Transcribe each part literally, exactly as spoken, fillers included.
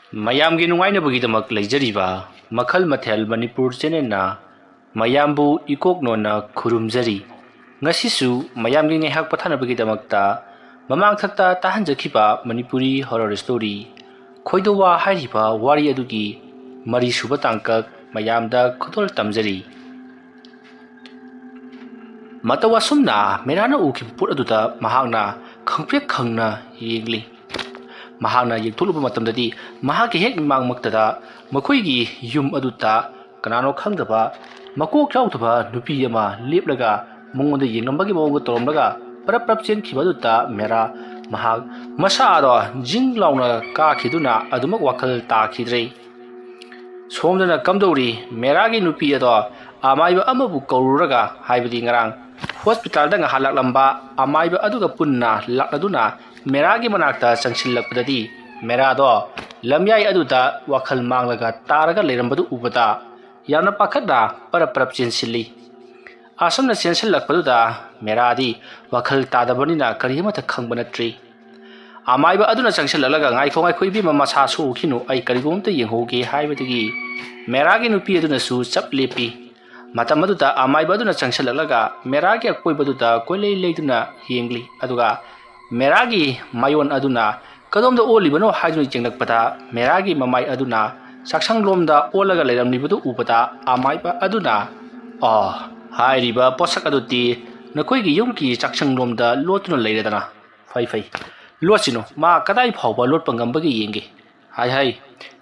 ꯃꯌꯥꯝꯒꯤ ꯅꯨꯡꯉꯥꯏꯅꯕꯒꯤꯗꯃꯛ ꯂꯩꯖꯔꯤꯕ ꯃꯈꯜ ꯃꯊꯦꯜ ꯃꯅꯤꯄꯨꯔ ꯆꯦꯅꯦꯜꯅ ꯃꯌꯥꯝꯕꯨ ꯏꯀꯣꯛ ꯅꯣꯟꯅ ꯈꯨꯔꯨꯝꯖꯔꯤ꯫ ꯉꯁꯤꯁꯨ ꯃꯌꯥꯝꯒꯤ ꯉꯥꯏꯍꯥꯛ ꯄꯣꯊꯥꯅꯕꯒꯤꯗꯃꯛꯇ ꯃꯃꯥꯡꯊꯛꯇ ꯇꯥꯍꯟꯖꯈꯤꯕ ꯃꯅꯤꯄꯨꯔꯤ ꯍꯣꯔꯔ ꯁ꯭ꯇꯣꯔꯤ ꯈꯣꯏꯗꯧꯋꯥ ꯍꯥꯏꯔꯤꯕ ꯋꯥꯔꯤ ꯑꯗꯨꯒꯤ ꯃꯔꯤꯁꯨꯕ ꯇꯥꯡꯀꯛ ꯃꯌꯥꯝꯗ ꯈꯨꯗꯣꯜ ꯇꯝꯖꯔꯤ꯫ ꯃꯇꯧ ꯑꯁꯨꯝꯅ ꯃꯦꯔꯥꯅ ꯎꯈꯤꯕ ꯄꯣꯠ ꯑꯗꯨꯗ ꯃꯍꯥꯛꯅ ꯈꯪꯄ꯭ꯔꯦꯛ ꯈꯪꯅ ꯌꯦꯡꯂꯤ꯫ ꯃꯍꯥꯛꯅ ꯌꯦꯡꯊꯣꯛꯂꯨꯕ ꯃꯇꯝꯗꯗꯤ ꯃꯍꯥꯛꯀꯤ ꯍꯦꯛ ꯃꯃꯥꯡꯃꯛꯇꯗ ꯃꯈꯣꯏꯒꯤ ꯌꯨꯝ ꯑꯗꯨꯗ ꯀꯅꯥꯅꯣ ꯈꯪꯗꯕ ꯃꯀꯣꯛ ꯌꯥꯎꯗꯕ ꯅꯨꯄꯤ ꯑꯃ ꯂꯦꯞꯂꯒ ꯃꯉꯣꯟꯗ ꯌꯦꯡꯂꯝꯕꯒꯤ ꯃꯑꯣꯡꯗ ꯇꯧꯔꯝꯂꯒ ꯄꯔꯞ ꯄꯔꯞ ꯆꯦꯟꯈꯤꯕ ꯑꯗꯨꯗ ꯃꯦꯔꯥ ꯃꯍꯥꯛ ꯃꯁꯥꯗꯣ ꯖꯤꯡ ꯂꯥꯎꯅ ꯀꯥꯈꯤꯗꯨꯅ ꯑꯗꯨꯃꯛ ꯋꯥꯈꯜ ꯇꯥꯈꯤꯗ꯭ꯔꯦ꯫ ꯁꯣꯝꯗꯅ ꯀꯝꯗꯧꯔꯤ? ꯃꯦꯔꯥꯒꯤ ꯅꯨꯄꯤ ꯑꯗꯣ ꯑꯃꯥꯏꯕ ꯑꯃꯕꯨ ꯀꯧꯔꯨꯔꯒ, ꯍꯥꯏꯕꯗꯤ ꯉꯔꯥꯡ ꯍꯣꯁꯄꯤꯇꯥꯜꯗ ꯉꯥꯏꯍꯥꯛ ꯂꯥꯛꯂꯝꯕ ꯑꯃꯥꯏꯕ ꯑꯗꯨꯒ ꯄꯨꯟꯅ ꯂꯥꯛꯂꯗꯨꯅ ꯃꯦꯔꯥꯒꯤ ꯃꯅꯥꯛꯇ ꯆꯪꯁꯤꯜꯂꯛꯄꯗꯗꯤ, ꯃꯦꯔꯥꯗꯣ ꯂꯝꯌꯥꯏ ꯑꯗꯨꯗ ꯋꯥꯈꯜ ꯃꯥꯡꯂꯒ ꯇꯥꯔꯒ ꯂꯩꯔꯝꯕꯗꯨ ꯎꯕꯗ ꯌꯥꯝꯅ ꯄꯥꯈꯠꯅ ꯄꯔꯞ ꯄꯔꯞ ꯆꯦꯟꯁꯤꯜꯂꯤ꯫ ꯑꯁꯨꯝꯅ ꯆꯦꯟꯁꯤꯜꯂꯛꯄꯗꯨꯗ ꯃꯦꯔꯥꯗꯤ ꯋꯥꯈꯜ ꯇꯥꯗꯕꯅꯤꯅ ꯀꯔꯤ ꯑꯃꯠꯇ ꯈꯪꯕ ꯅꯠꯇ꯭ꯔꯤ꯫ ꯑꯃꯥꯏꯕ ꯑꯗꯨꯅ ꯆꯪꯁꯤꯜꯂꯛꯂꯒ, "ꯉꯥꯏꯈꯣ, ꯉꯥꯏꯈꯣ, ꯏꯕꯦꯝꯃ, ꯃꯁꯥ ꯁꯣꯛꯎꯈꯤꯅꯨ, ꯑꯩ ꯀꯔꯤꯒꯨꯝꯕ ꯑꯃꯇ ꯌꯦꯡꯍꯧꯒꯦ" ꯍꯥꯏꯕꯗꯒꯤ ꯃꯦꯔꯥꯒꯤ ꯅꯨꯄꯤ ꯑꯗꯨꯅꯁꯨ ꯆꯞ ꯂꯦꯞꯄꯤ꯫ ꯃꯇꯝ ꯑꯗꯨꯗ ꯑꯃꯥꯏꯕ ꯑꯗꯨꯅ ꯆꯪꯁꯤꯜꯂꯛꯂꯒ ꯃꯦꯔꯥꯒꯤ ꯑꯀꯣꯏꯕꯗꯨꯗ ꯀꯣꯏꯂꯩ ꯂꯩꯗꯨꯅ ꯌꯦꯡꯂꯤ꯫ ꯑꯗꯨꯒ ꯃꯦꯔꯥꯒꯤ ꯃꯥꯌꯣꯟ ꯑꯗꯨꯅ ꯀꯗꯣꯝꯗ ꯑꯣꯜꯂꯤꯕꯅꯣ ꯍꯥꯏꯗꯨꯅ ꯌꯦꯡꯂꯛꯄꯗ, ꯃꯦꯔꯥꯒꯤ ꯃꯃꯥꯏ ꯑꯗꯨꯅ ꯆꯥꯛꯁꯪꯂꯣꯝꯗ ꯑꯣꯜꯂꯒ ꯂꯩꯔꯝꯂꯤꯕꯗꯨ ꯎꯕꯗ, ꯑꯃꯥꯏꯕ ꯑꯗꯨꯅ, "ꯑꯣ, ꯍꯥꯏꯔꯤꯕ ꯄꯣꯠꯁꯛ ꯑꯗꯨꯗꯤ ꯅꯈꯣꯏꯒꯤ ꯌꯨꯝꯒꯤ ꯆꯥꯛꯁꯪꯂꯣꯝꯗ ꯂꯣꯠꯇꯨꯅ ꯂꯩꯔꯦꯗꯅ꯫ ꯐꯩ, ꯐꯩ, ꯂꯣꯠꯁꯤꯅꯨ, ꯃꯥ ꯀꯗꯥꯏ ꯐꯥꯎꯕ ꯂꯣꯠꯄ ꯉꯝꯕꯒꯦ ꯌꯦꯡꯒꯦ꯫" "ꯍꯥꯏ, ꯍꯥꯏ,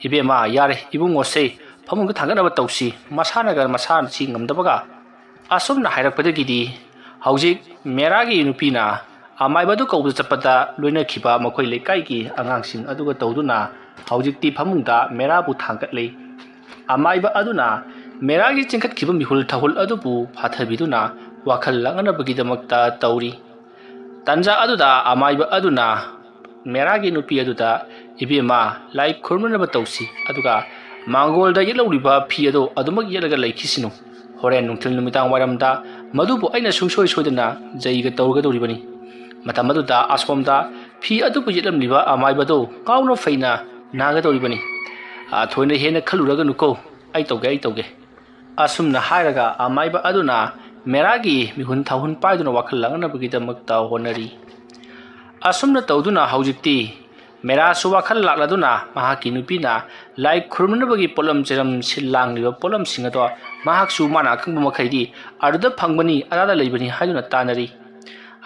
ꯏꯕꯦꯝꯃ, ꯌꯥꯔꯦ, ꯏꯕꯨꯡꯉꯣꯁꯦ ꯐꯃꯨꯡꯗ ꯊꯥꯡꯒꯠꯅꯕ ꯇꯧꯁꯤ, ꯃꯁꯥꯅꯒ ꯃꯁꯥ ꯆꯦꯡ ꯉꯝꯗꯕꯒ꯫" ꯑꯁꯨꯝꯅ ꯍꯥꯏꯔꯛꯄꯗꯒꯤꯗꯤ ꯍꯧꯖꯤꯛ ꯃꯦꯔꯥꯒꯤ ꯅꯨꯄꯤꯅ ꯑꯃꯥꯏꯕ ꯑꯗꯨ ꯀꯧꯕꯗ ꯆꯠꯄꯗ ꯂꯣꯏꯅꯈꯤꯕ ꯃꯈꯣꯏ ꯂꯩꯀꯥꯏꯒꯤ ꯑꯉꯥꯡꯁꯤꯡ ꯑꯗꯨꯒ ꯇꯧꯗꯨꯅ ꯍꯧꯖꯤꯛꯇꯤ ꯐꯃꯨꯡꯗ ꯃꯦꯔꯥꯕꯨ ꯊꯥꯡꯒꯠꯂꯤ꯫ ꯑꯃꯥꯏꯕ ꯑꯗꯨꯅ ꯃꯦꯔꯥꯒꯤ ꯆꯦꯟꯈꯠꯈꯤꯕ ꯃꯤꯍꯨꯜ ꯊꯥꯍꯨꯜ ꯑꯗꯨꯕꯨ ꯐꯥꯊꯕꯤꯗꯨꯅ ꯋꯥꯈꯜ ꯂꯥꯡꯅꯅꯕꯒꯤꯗꯃꯛꯇ ꯇꯧꯔꯤ꯫ ꯇꯟꯖꯥ ꯑꯗꯨꯗ ꯑꯃꯥꯏꯕ ꯑꯗꯨꯅ ꯃꯦꯔꯥꯒꯤ ꯅꯨꯄꯤ ꯑꯗꯨꯗ, "ꯏꯕꯦꯝꯃ, ꯂꯥꯏ ꯈꯨꯔꯨꯝꯅꯅꯕ ꯇꯧꯁꯤ, ꯑꯗꯨꯒ ꯃꯥꯡꯒꯣꯜꯗ ꯌꯦꯠꯍꯧꯔꯤꯕ ꯐꯤ ꯑꯗꯨ ꯑꯗꯨꯃꯛ ꯌꯦꯠꯂꯒ ꯂꯩꯈꯤꯁꯤꯅꯨ꯫ ꯍꯣꯔꯦꯟ ꯅꯨꯡꯊꯤꯜ ꯅꯨꯃꯤꯗꯥꯡ ꯋꯥꯏꯔꯝꯗ ꯃꯗꯨꯕꯨ ꯑꯩꯅ ꯁꯨꯡꯁꯣꯏ ꯁꯣꯏꯗꯅ ꯖꯩꯒ ꯇꯧꯔꯒꯗꯧꯔꯤꯕꯅꯤ꯫" ꯃꯇꯝ ꯑꯗꯨꯗ ꯑꯁꯣꯝꯗ ꯐꯤ ꯑꯗꯨꯕꯨ ꯌꯦꯠꯂꯝꯂꯤꯕ ꯑꯃꯥꯏꯕꯗꯨ ꯉꯥꯎꯅ ꯐꯩꯅ ꯅꯥꯒꯗꯧꯔꯤꯕꯅꯤ꯫ ꯑ, ꯊꯣꯏꯅ ꯍꯦꯟꯅ ꯈꯜꯂꯨꯔꯒꯅꯨꯀꯣ꯫ ꯑꯩ ꯇꯧꯒꯦ, ꯑꯩ ꯇꯧꯒꯦ꯫" ꯑꯁꯨꯝꯅ ꯍꯥꯏꯔꯒ ꯑꯃꯥꯏꯕ ꯑꯗꯨꯅ ꯃꯦꯔꯥꯒꯤ ꯃꯤꯍꯨꯟ ꯊꯥꯍꯨꯟ ꯄꯥꯏꯗꯨꯅ ꯋꯥꯈꯜ ꯂꯥꯡꯅꯕꯒꯤꯗꯃꯛꯇ ꯍꯣꯠꯅꯔꯤ꯫ ꯑꯁꯨꯝꯅ ꯇꯧꯗꯨꯅ ꯍꯧꯖꯤꯛꯇꯤ ꯃꯦꯔꯥꯁꯨ ꯋꯥꯈꯜ ꯂꯥꯛꯂꯗꯨꯅ ꯃꯍꯥꯛꯀꯤ ꯅꯨꯄꯤꯅ ꯂꯥꯏ ꯈꯨꯔꯨꯝꯅꯕꯒꯤ ꯄꯣꯠꯂꯝ ꯆꯩꯔꯝ ꯁꯤꯜ ꯂꯥꯡꯂꯤꯕ ꯄꯣꯠꯂꯝꯁꯤꯡ ꯑꯗꯣ ꯃꯍꯥꯛꯁꯨ ꯃꯥꯅ ꯑꯈꯪꯕ ꯃꯈꯩꯗꯤ ꯑꯗꯨꯗ ꯐꯪꯕꯅꯤ, ꯑꯗꯥꯗ ꯂꯩꯕꯅꯤ ꯍꯥꯏꯗꯨꯅ ꯇꯥꯅꯔꯤ꯫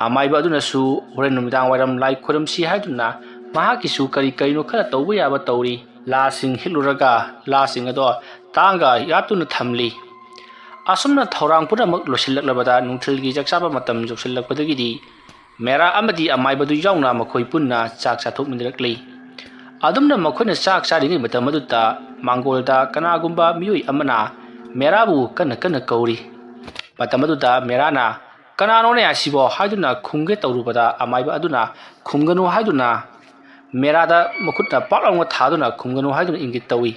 ꯑꯃꯥꯏꯕ ꯑꯗꯨꯅꯁꯨ ꯍꯣꯔꯦꯟ ꯅꯨꯃꯤꯗꯥꯡ ꯋꯥꯏꯔꯝ ꯂꯥꯏ ꯈꯨꯔꯨꯝꯁꯤ ꯍꯥꯏꯗꯨꯅ ꯃꯍꯥꯛꯀꯤꯁꯨ ꯀꯔꯤ ꯀꯔꯤꯅꯣ ꯈꯔ ꯇꯧꯕ ꯌꯥꯕ ꯇꯧꯔꯤ꯫ ꯂꯥꯁꯤꯡ ꯍꯦꯛꯂꯨꯔꯒ ꯂꯥꯁꯤꯡ ꯑꯗꯣ ꯇꯥꯡꯒ ꯌꯥꯠꯇꯨꯅ ꯊꯝꯂꯤ꯫ ꯑꯁꯨꯝꯅ ꯊꯧꯔꯥꯡ ꯄꯨꯝꯅꯃꯛ ꯂꯣꯏꯁꯤꯜꯂꯛꯂꯕꯗ ꯅꯨꯡꯊꯤꯜꯒꯤ ꯆꯥꯛ ꯆꯥꯕ ꯃꯇꯝ ꯌꯧꯁꯤꯜꯂꯛꯄꯗꯒꯤꯗꯤ ꯃꯦꯔꯥ ꯑꯃꯗꯤ ꯑꯃꯥꯏꯕꯗꯨ ꯌꯥꯎꯅ ꯃꯈꯣꯏ ꯄꯨꯟꯅ ꯆꯥꯛ ꯆꯥꯊꯣꯛꯃꯤꯟꯅꯔꯛꯂꯤ꯫ ꯑꯗꯨꯝꯅ ꯃꯈꯣꯏꯅ ꯆꯥꯛ ꯆꯥꯔꯤꯉꯩ ꯃꯇꯝ ꯑꯗꯨꯗ ꯃꯥꯡꯒꯣꯜꯗ ꯀꯅꯥꯒꯨꯝꯕ ꯃꯤꯑꯣꯏ ꯑꯃꯅ ꯃꯦꯔꯥꯕꯨ ꯀꯟꯅ ꯀꯟꯅ ꯀꯧꯔꯤ꯫ ꯃꯇꯝ ꯑꯗꯨꯗ ꯃꯦꯔꯥꯅ "ꯀꯅꯥꯅꯣꯅꯦ ꯑꯁꯤꯕꯣ?" ꯍꯥꯏꯗꯨꯅ ꯈꯨꯝꯒꯦ ꯇꯧꯔꯨꯕꯗ ꯑꯃꯥꯏꯕ ꯑꯗꯨꯅ "ꯈꯨꯝꯒꯅꯨ" ꯍꯥꯏꯗꯨꯅ ꯃꯦꯔꯥꯗ ꯃꯈꯨꯠꯅ ꯄꯥꯛ ꯂꯥꯎꯅ ꯊꯥꯗꯨꯅ "ꯈꯨꯝꯒꯅꯨ" ꯍꯥꯏꯗꯨꯅ ꯏꯪꯒꯤꯠ ꯇꯧꯏ꯫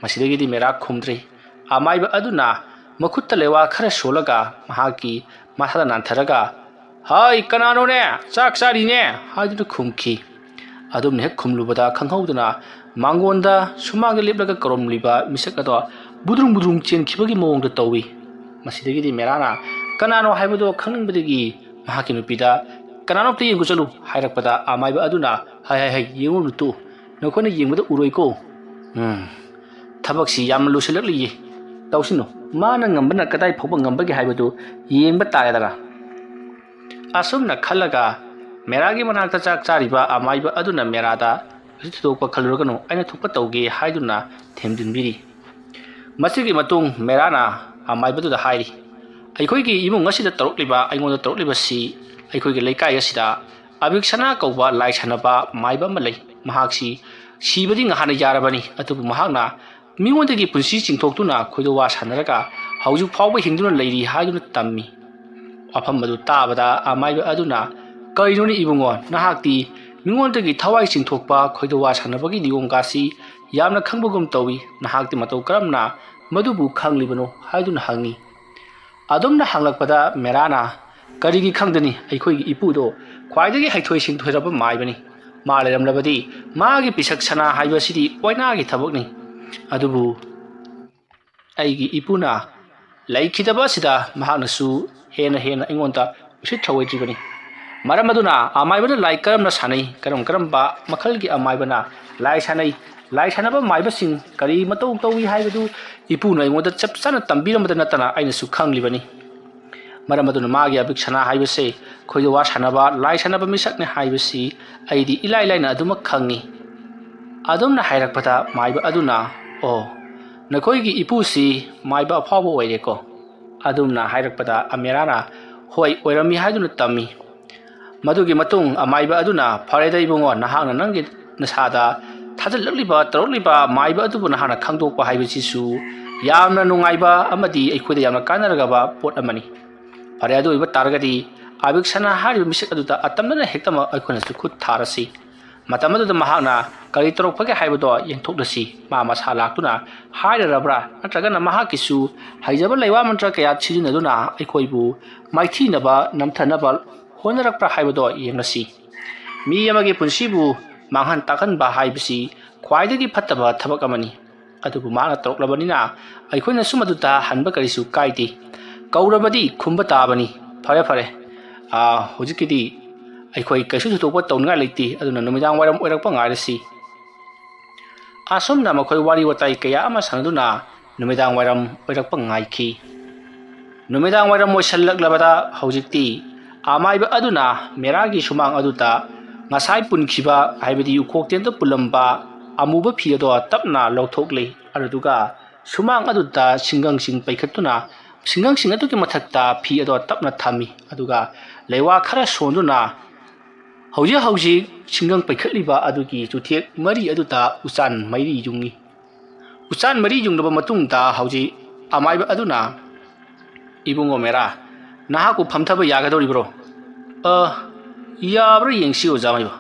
ꯃꯁꯤꯗꯒꯤꯗꯤ ꯃꯦꯔꯥ ꯈꯨꯝꯗ꯭ꯔꯤ꯫ ꯑꯃꯥꯏꯕ ꯑꯗꯨꯅ ꯃꯈꯨꯠꯇ ꯂꯩꯋꯥ ꯈꯔ ꯁꯣꯜꯂꯒ ꯃꯍꯥꯛꯀꯤ ꯃꯁꯥꯗ ꯅꯥꯟꯊꯔꯒ, "ꯍꯥꯏ, ꯀꯅꯥꯅꯣꯅꯦ? ꯆꯥꯛ ꯆꯥꯔꯤꯅꯦ!" ꯍꯥꯏꯗꯨꯅ ꯈꯨꯝꯈꯤ꯫ ꯑꯗꯨꯝꯅ ꯍꯦꯛ ꯈꯨꯝꯂꯨꯕꯗ ꯈꯪꯍꯧꯗꯅ ꯃꯥꯡꯒꯣꯟꯗ ꯁꯨꯃꯥꯡꯗ ꯂꯦꯞꯂꯒ ꯀꯧꯔꯝꯂꯤꯕ ꯃꯤꯁꯛ ꯑꯗꯣ ꯕꯨꯗ꯭ꯔꯨꯡ ꯕꯨꯗ꯭ꯔꯨꯡ ꯆꯦꯟꯈꯤꯕꯒꯤ ꯃꯑꯣꯡꯗ ꯇꯧꯏ꯫ ꯃꯁꯤꯗꯒꯤꯗꯤ ꯃꯦꯔꯥꯅ ꯀꯅꯥꯅꯣ ꯍꯥꯏꯕꯗꯣ ꯈꯪꯅꯤꯡꯕꯗꯒꯤ ꯃꯍꯥꯛꯀꯤ ꯅꯨꯄꯤꯗ "ꯀꯅꯥꯅꯣ ꯑꯝꯇ ꯌꯦꯡꯉꯨ ꯆꯠꯂꯨ" ꯍꯥꯏꯔꯛꯄꯗ ꯑꯃꯥꯏꯕ ꯑꯗꯨꯅ "ꯍꯥꯏ, ꯍꯥꯏ, ꯍꯥꯏ, ꯌꯦꯡꯉꯨꯅꯨ ꯇꯣꯛꯎ꯫ ꯅꯈꯣꯏꯅ ꯌꯦꯡꯕꯗ ꯎꯔꯣꯏꯀꯣ꯫ ꯎꯝ, ꯊꯕꯛꯁꯤ ꯌꯥꯝꯅ ꯂꯨꯁꯤꯜꯂꯛꯂꯤꯌꯦ꯫ ꯇꯧꯁꯤꯅꯨ, ꯃꯥꯅ ꯉꯝꯕꯅ ꯀꯗꯥꯏ ꯐꯥꯎꯕ ꯉꯝꯕꯒꯦ ꯍꯥꯏꯕꯗꯨ ꯌꯦꯡꯕ ꯇꯥꯔꯦꯗꯅ꯫" ꯑꯁꯨꯝꯅ ꯈꯜꯂꯒ ꯃꯦꯔꯥꯒꯤ ꯃꯅꯥꯛꯇ ꯆꯥꯛ ꯆꯥꯔꯤꯕ ꯑꯃꯥꯏꯕ ꯑꯗꯨꯅ ꯃꯦꯔꯥꯗ "ꯀꯩꯁꯨ ꯊꯣꯏꯗꯣꯛꯄ ꯈꯜꯂꯨꯔꯒꯅꯨ, ꯑꯩꯅ ꯊꯣꯛꯄ ꯇꯧꯒꯦ" ꯍꯥꯏꯗꯨꯅ ꯊꯦꯝꯖꯤꯟꯕꯤꯔꯤ꯫ ꯃꯁꯤꯒꯤ ꯃꯇꯨꯡ ꯃꯦꯔꯥꯅ ꯑꯃꯥꯏꯕꯗꯨꯗ ꯍꯥꯏꯔꯤ, "ꯑꯩꯈꯣꯏꯒꯤ ꯏꯃꯨꯡ ꯑꯁꯤꯗ ꯇꯧꯔꯛꯂꯤꯕ, ꯑꯩꯉꯣꯟꯗ ꯇꯧꯔꯛꯂꯤꯕꯁꯤ ꯑꯩꯈꯣꯏꯒꯤ ꯂꯩꯀꯥꯏ ꯑꯁꯤꯗ ꯑꯕꯤꯛꯁꯅꯥ ꯀꯧꯕ ꯂꯥꯏ ꯁꯥꯟꯅꯕ ꯃꯥꯏꯕ ꯑꯃ ꯂꯩ꯫ ꯃꯍꯥꯛꯁꯤ ꯁꯤꯕꯗꯤ ꯉꯍꯥꯟꯅ ꯌꯥꯔꯕꯅꯤ, ꯑꯗꯨꯕꯨ ꯃꯍꯥꯛꯅ ꯃꯤꯉꯣꯟꯗꯒꯤ ꯄꯨꯟꯁꯤ ꯆꯤꯡꯊꯣꯛꯇꯨꯅ ꯈꯣꯏꯗꯧꯋꯥ ꯁꯥꯟꯅꯔꯒ ꯍꯧꯖꯤꯛ ꯐꯥꯎꯕ ꯍꯤꯡꯗꯨꯅ ꯂꯩꯔꯤ" ꯍꯥꯏꯗꯨꯅ ꯇꯝꯃꯤ꯫ ꯋꯥꯐꯝ ꯑꯗꯨ ꯇꯥꯕꯗ ꯑꯃꯥꯏꯕ ꯑꯗꯨꯅ, "ꯀꯔꯤꯅꯣꯅꯦ ꯏꯕꯨꯡꯉꯣ, ꯅꯍꯥꯛꯇꯤ ꯃꯤꯉꯣꯟꯗꯒꯤ ꯊꯋꯥꯏ ꯆꯤꯡꯊꯣꯛꯄ ꯈꯣꯏꯗꯧꯋꯥ ꯁꯥꯟꯅꯕꯒꯤ ꯅꯤꯌꯣꯝꯒꯁꯤ ꯌꯥꯝꯅ ꯈꯪꯕꯒꯨꯝ ꯇꯧꯏ꯫ ꯅꯍꯥꯛꯇꯤ ꯃꯇꯧ ꯀꯔꯝꯅ ꯃꯗꯨꯕꯨ ꯈꯪꯂꯤꯕꯅꯣ?" ꯍꯥꯏꯗꯨꯅ ꯍꯪꯉꯤ꯫ ꯑꯗꯨꯝꯅ ꯍꯪꯂꯛꯄꯗ ꯃꯦꯔꯥꯅ, "ꯀꯔꯤꯒꯤ ꯈꯪꯗꯅꯤ? ꯑꯩꯈꯣꯏꯒꯤ ꯏꯄꯨꯗꯣ ꯈ꯭ꯋꯥꯏꯗꯒꯤ ꯍꯩꯊꯣꯏ ꯁꯤꯡꯊꯣꯏꯔꯕ ꯃꯥꯏꯕꯅꯤ꯫ ꯃꯥ ꯂꯩꯔꯝꯂꯕꯗꯤ ꯃꯥꯒꯤ ꯄꯤꯁꯛ ꯁꯅꯥ ꯍꯥꯏꯕꯁꯤꯗꯤ ꯑꯣꯏꯅꯥꯒꯤ ꯊꯕꯛꯅꯤ꯫ ꯑꯗꯨꯕꯨ ꯑꯩꯒꯤ ꯏꯄꯨꯅ ꯂꯩꯈꯤꯗꯕ ꯑꯁꯤꯗ ꯃꯍꯥꯛꯅꯁꯨ ꯍꯦꯟꯅ ꯍꯦꯟꯅ ꯑꯩꯉꯣꯟꯗ ꯎꯁꯤꯠ ꯊꯧꯑꯣꯏꯗ꯭ꯔꯤꯕꯅꯤ꯫ ꯃꯔꯝ ꯑꯗꯨꯅ ꯑꯃꯥꯏꯕꯅ ꯂꯥꯏ ꯀꯔꯝꯅ ꯁꯥꯟꯅꯩ, ꯀꯔꯝ ꯀꯔꯝꯕ ꯃꯈꯜꯒꯤ ꯑꯃꯥꯏꯕꯅ ꯂꯥꯏ ꯁꯥꯟꯅꯩ, ꯂꯥꯏ ꯁꯥꯟꯅꯕ ꯃꯥꯏꯕꯁꯤꯡ ꯀꯔꯤ ꯃꯇꯧ ꯇꯧꯏ ꯍꯥꯏꯕꯗꯨ ꯏꯄꯨꯅ ꯑꯩꯉꯣꯟꯗ ꯆꯞ ꯆꯥꯅ ꯇꯝꯕꯤꯔꯝꯕꯗ ꯅꯠꯇꯅ ꯑꯩꯅꯁꯨ ꯈꯪꯂꯤꯕꯅꯤ꯫ ꯃꯔꯝ ꯑꯗꯨꯅ ꯃꯥꯒꯤ ꯑꯕꯤꯛ ꯁꯅꯥ ꯍꯥꯏꯕꯁꯦ ꯈꯣꯏꯗꯋꯥ ꯁꯥꯟꯅꯕ, ꯂꯥꯏ ꯁꯥꯟꯅꯕ ꯃꯤꯁꯛꯅꯤ ꯍꯥꯏꯕꯁꯤ ꯑꯩꯗꯤ ꯏꯂꯥꯏ ꯂꯥꯏꯅ ꯑꯗꯨꯃꯛ ꯈꯪꯉꯤ꯫ ꯑꯗꯨꯝꯅ ꯍꯥꯏꯔꯛꯄꯗ ꯃꯥꯏꯕ ꯑꯗꯨꯅ, "ꯑꯣ, ꯅꯈꯣꯏꯒꯤ ꯏꯄꯨꯁꯤ ꯃꯥꯏꯕ ꯑꯐꯥꯎꯕ ꯑꯣꯏꯔꯦꯀꯣ?" ꯑꯗꯨꯝꯅ ꯍꯥꯏꯔꯛꯄꯗ ꯑꯃꯦꯔꯥꯅ, "ꯍꯣꯏ, ꯑꯣꯏꯔꯝꯃꯤ" ꯍꯥꯏꯗꯨꯅ ꯇꯝꯃꯤ꯫ ꯃꯗꯨꯒꯤ ꯃꯇꯨꯡ ꯑꯃꯥꯏꯕ ꯑꯗꯨꯅ, "ꯐꯔꯦꯗ ꯏꯕꯨꯡꯉꯣ, ꯅꯍꯥꯛꯅ ꯅꯪꯒꯤ ꯅꯁꯥꯗ ꯊꯥꯖꯤꯜꯂꯛꯂꯤꯕ, ꯇꯧꯔꯛꯂꯤꯕ ꯃꯥꯏꯕ ꯑꯗꯨꯕꯨ ꯅꯍꯥꯛꯅ ꯈꯪꯗꯣꯛꯄ ꯍꯥꯏꯕꯁꯤꯁꯨ ꯌꯥꯝꯅ ꯅꯨꯡꯉꯥꯏꯕ ꯑꯃꯗꯤ ꯑꯩꯈꯣꯏꯗ ꯌꯥꯝꯅ ꯀꯥꯟꯅꯔꯒꯕ ꯄꯣꯠ ꯑꯃꯅꯤ꯫ ꯐꯔꯦ, ꯑꯗꯨ ꯑꯣꯏꯕ ꯇꯥꯔꯒꯗꯤ ꯑꯕꯤꯛꯁꯅꯥ ꯍꯥꯏꯔꯤꯕ ꯃꯤꯁꯛ ꯑꯗꯨꯗ ꯑꯇꯝꯅꯅ ꯍꯦꯛꯇꯃꯛ ꯑꯩꯈꯣꯏꯅꯁꯨ ꯈꯨꯠ ꯊꯥꯔꯁꯤ꯫ ꯃꯇꯝ ꯑꯗꯨꯗ ꯃꯍꯥꯛꯅ ꯀꯔꯤ ꯇꯧꯔꯛꯄꯒꯦ ꯍꯥꯏꯕꯗꯣ ꯌꯦꯡꯊꯣꯛꯂꯁꯤ꯫ ꯃꯥ ꯃꯁꯥ ꯂꯥꯛꯇꯨꯅ ꯍꯥꯏꯔꯔꯕ꯭ꯔꯥ, ꯅꯠꯇ꯭ꯔꯒꯅ ꯃꯍꯥꯛꯀꯤꯁꯨ ꯍꯩꯖꯕ ꯂꯩꯋꯥ ꯃꯟꯇ꯭ꯔ ꯀꯌꯥ ꯁꯤꯖꯤꯟꯅꯗꯨꯅ ꯑꯩꯈꯣꯏꯕꯨ ꯃꯥꯏꯊꯤꯅꯕ, ꯅꯝꯊꯅꯕ ꯍꯣꯠꯅꯔꯛꯄ꯭ꯔꯥ ꯍꯥꯏꯕꯗꯣ ꯌꯦꯡꯂꯁꯤ꯫ ꯃꯤ ꯑꯃꯒꯤ ꯄꯨꯟꯁꯤꯕꯨ ꯃꯥꯡꯍꯟ ꯇꯥꯛꯍꯟꯕ ꯍꯥꯏꯕꯁꯤ ꯈ꯭ꯋꯥꯏꯗꯒꯤ ꯐꯠꯇꯕ ꯊꯕꯛ ꯑꯃꯅꯤ꯫ ꯑꯗꯨꯕꯨ ꯃꯍꯥꯛꯅ ꯇꯧꯔꯛꯂꯕꯅꯤꯅ ꯑꯩꯈꯣꯏꯅꯁꯨ ꯃꯗꯨꯗ ꯍꯟꯕ ꯀꯔꯤꯁꯨ ꯀꯥꯏꯗꯦ꯫ ꯀꯧꯔꯕꯗꯤ ꯈꯨꯝꯕ ꯇꯥꯕꯅꯤ꯫ ꯐꯔꯦ, ꯐꯔꯦ꯫ ꯑꯥ, ꯍꯧꯖꯤꯛꯀꯤꯗꯤ ꯑꯩꯈꯣꯏ ꯀꯩꯁꯨ ꯊꯣꯏꯗꯣꯛꯄ ꯇꯧꯅꯤꯡꯉꯥꯏ ꯂꯩꯇꯦ꯫ ꯑꯗꯨꯅ ꯅꯨꯃꯤꯗꯥꯡ ꯋꯥꯏꯔꯝ ꯑꯣꯏꯔꯛꯄ ꯉꯥꯏꯔꯁꯤ꯫ ꯑꯁꯨꯝꯅ ꯃꯈꯣꯏ ꯋꯥꯔꯤ ꯋꯥꯇꯥꯏ ꯀꯌꯥ ꯑꯃ ꯁꯥꯟꯅꯗꯨꯅ ꯅꯨꯃꯤꯗꯥꯡ ꯋꯥꯏꯔꯝ ꯑꯣꯏꯔꯛꯄ ꯉꯥꯏꯈꯤ꯫ ꯅꯨꯃꯤꯗꯥꯡ ꯋꯥꯏꯔꯝ ꯑꯣꯏꯁꯜꯂꯛꯂꯕꯗ ꯍꯧꯖꯤꯛꯇꯤ ꯑꯃꯥꯏꯕ ꯑꯗꯨꯅ ꯃꯦꯔꯥꯒꯤ ꯁꯨꯃꯥꯡ ꯑꯗꯨꯗ ꯉꯁꯥꯏ ꯄꯨꯟꯈꯤꯕ, ꯍꯥꯏꯕꯗꯤ ꯎꯈꯣꯛꯇꯦꯟꯗ ꯄꯨꯜꯂꯝꯕ ꯑꯃꯨꯕ ꯐꯤ ꯑꯗꯣ ꯇꯞꯅ ꯂꯧꯊꯣꯛꯂꯤ꯫ ꯑꯗꯨꯗꯨꯒ ꯁꯨꯃꯥꯡ ꯑꯗꯨꯗ ꯁꯤꯡꯒꯪꯁꯤꯡ ꯄꯩꯈꯠꯇꯨꯅ ꯁꯤꯡꯒꯪꯁꯤꯡ ꯑꯗꯨꯒꯤ ꯃꯊꯛꯇ ꯐꯤ ꯑꯗꯣ ꯇꯞꯅ ꯊꯝꯃꯤ꯫ ꯑꯗꯨꯒ ꯂꯩꯋꯥ ꯈꯔ ꯁꯣꯟꯗꯨꯅ ꯍꯧꯖꯤꯛ ꯍꯧꯖꯤꯛ ꯁꯤꯡꯒꯪ ꯄꯩꯈꯠꯂꯤꯕ ꯑꯗꯨꯒꯤ ꯆꯨꯊꯦꯛ ꯃꯔꯤ ꯑꯗꯨꯗ ꯎꯆꯥꯟ ꯃꯔꯤ ꯌꯨꯡꯉꯤ꯫ ꯎꯆꯥꯟ ꯃꯔꯤ ꯌꯨꯡꯂꯕ ꯃꯇꯨꯡꯗ ꯍꯧꯖꯤꯛ ꯑꯃꯥꯏꯕ ꯑꯗꯨꯅ, "ꯏꯕꯨꯡꯉꯣ ꯃꯦꯔꯥ, ꯅꯍꯥꯛꯄꯨ ꯐꯝꯊꯕ ꯌꯥꯒꯗꯧꯔꯤꯕ꯭ꯔꯣ?" "ꯑ, ꯌꯥꯕ꯭ꯔꯥ ꯌꯦꯡꯁꯤ, ꯑꯣꯖꯥ ꯃꯥꯏꯕ꯫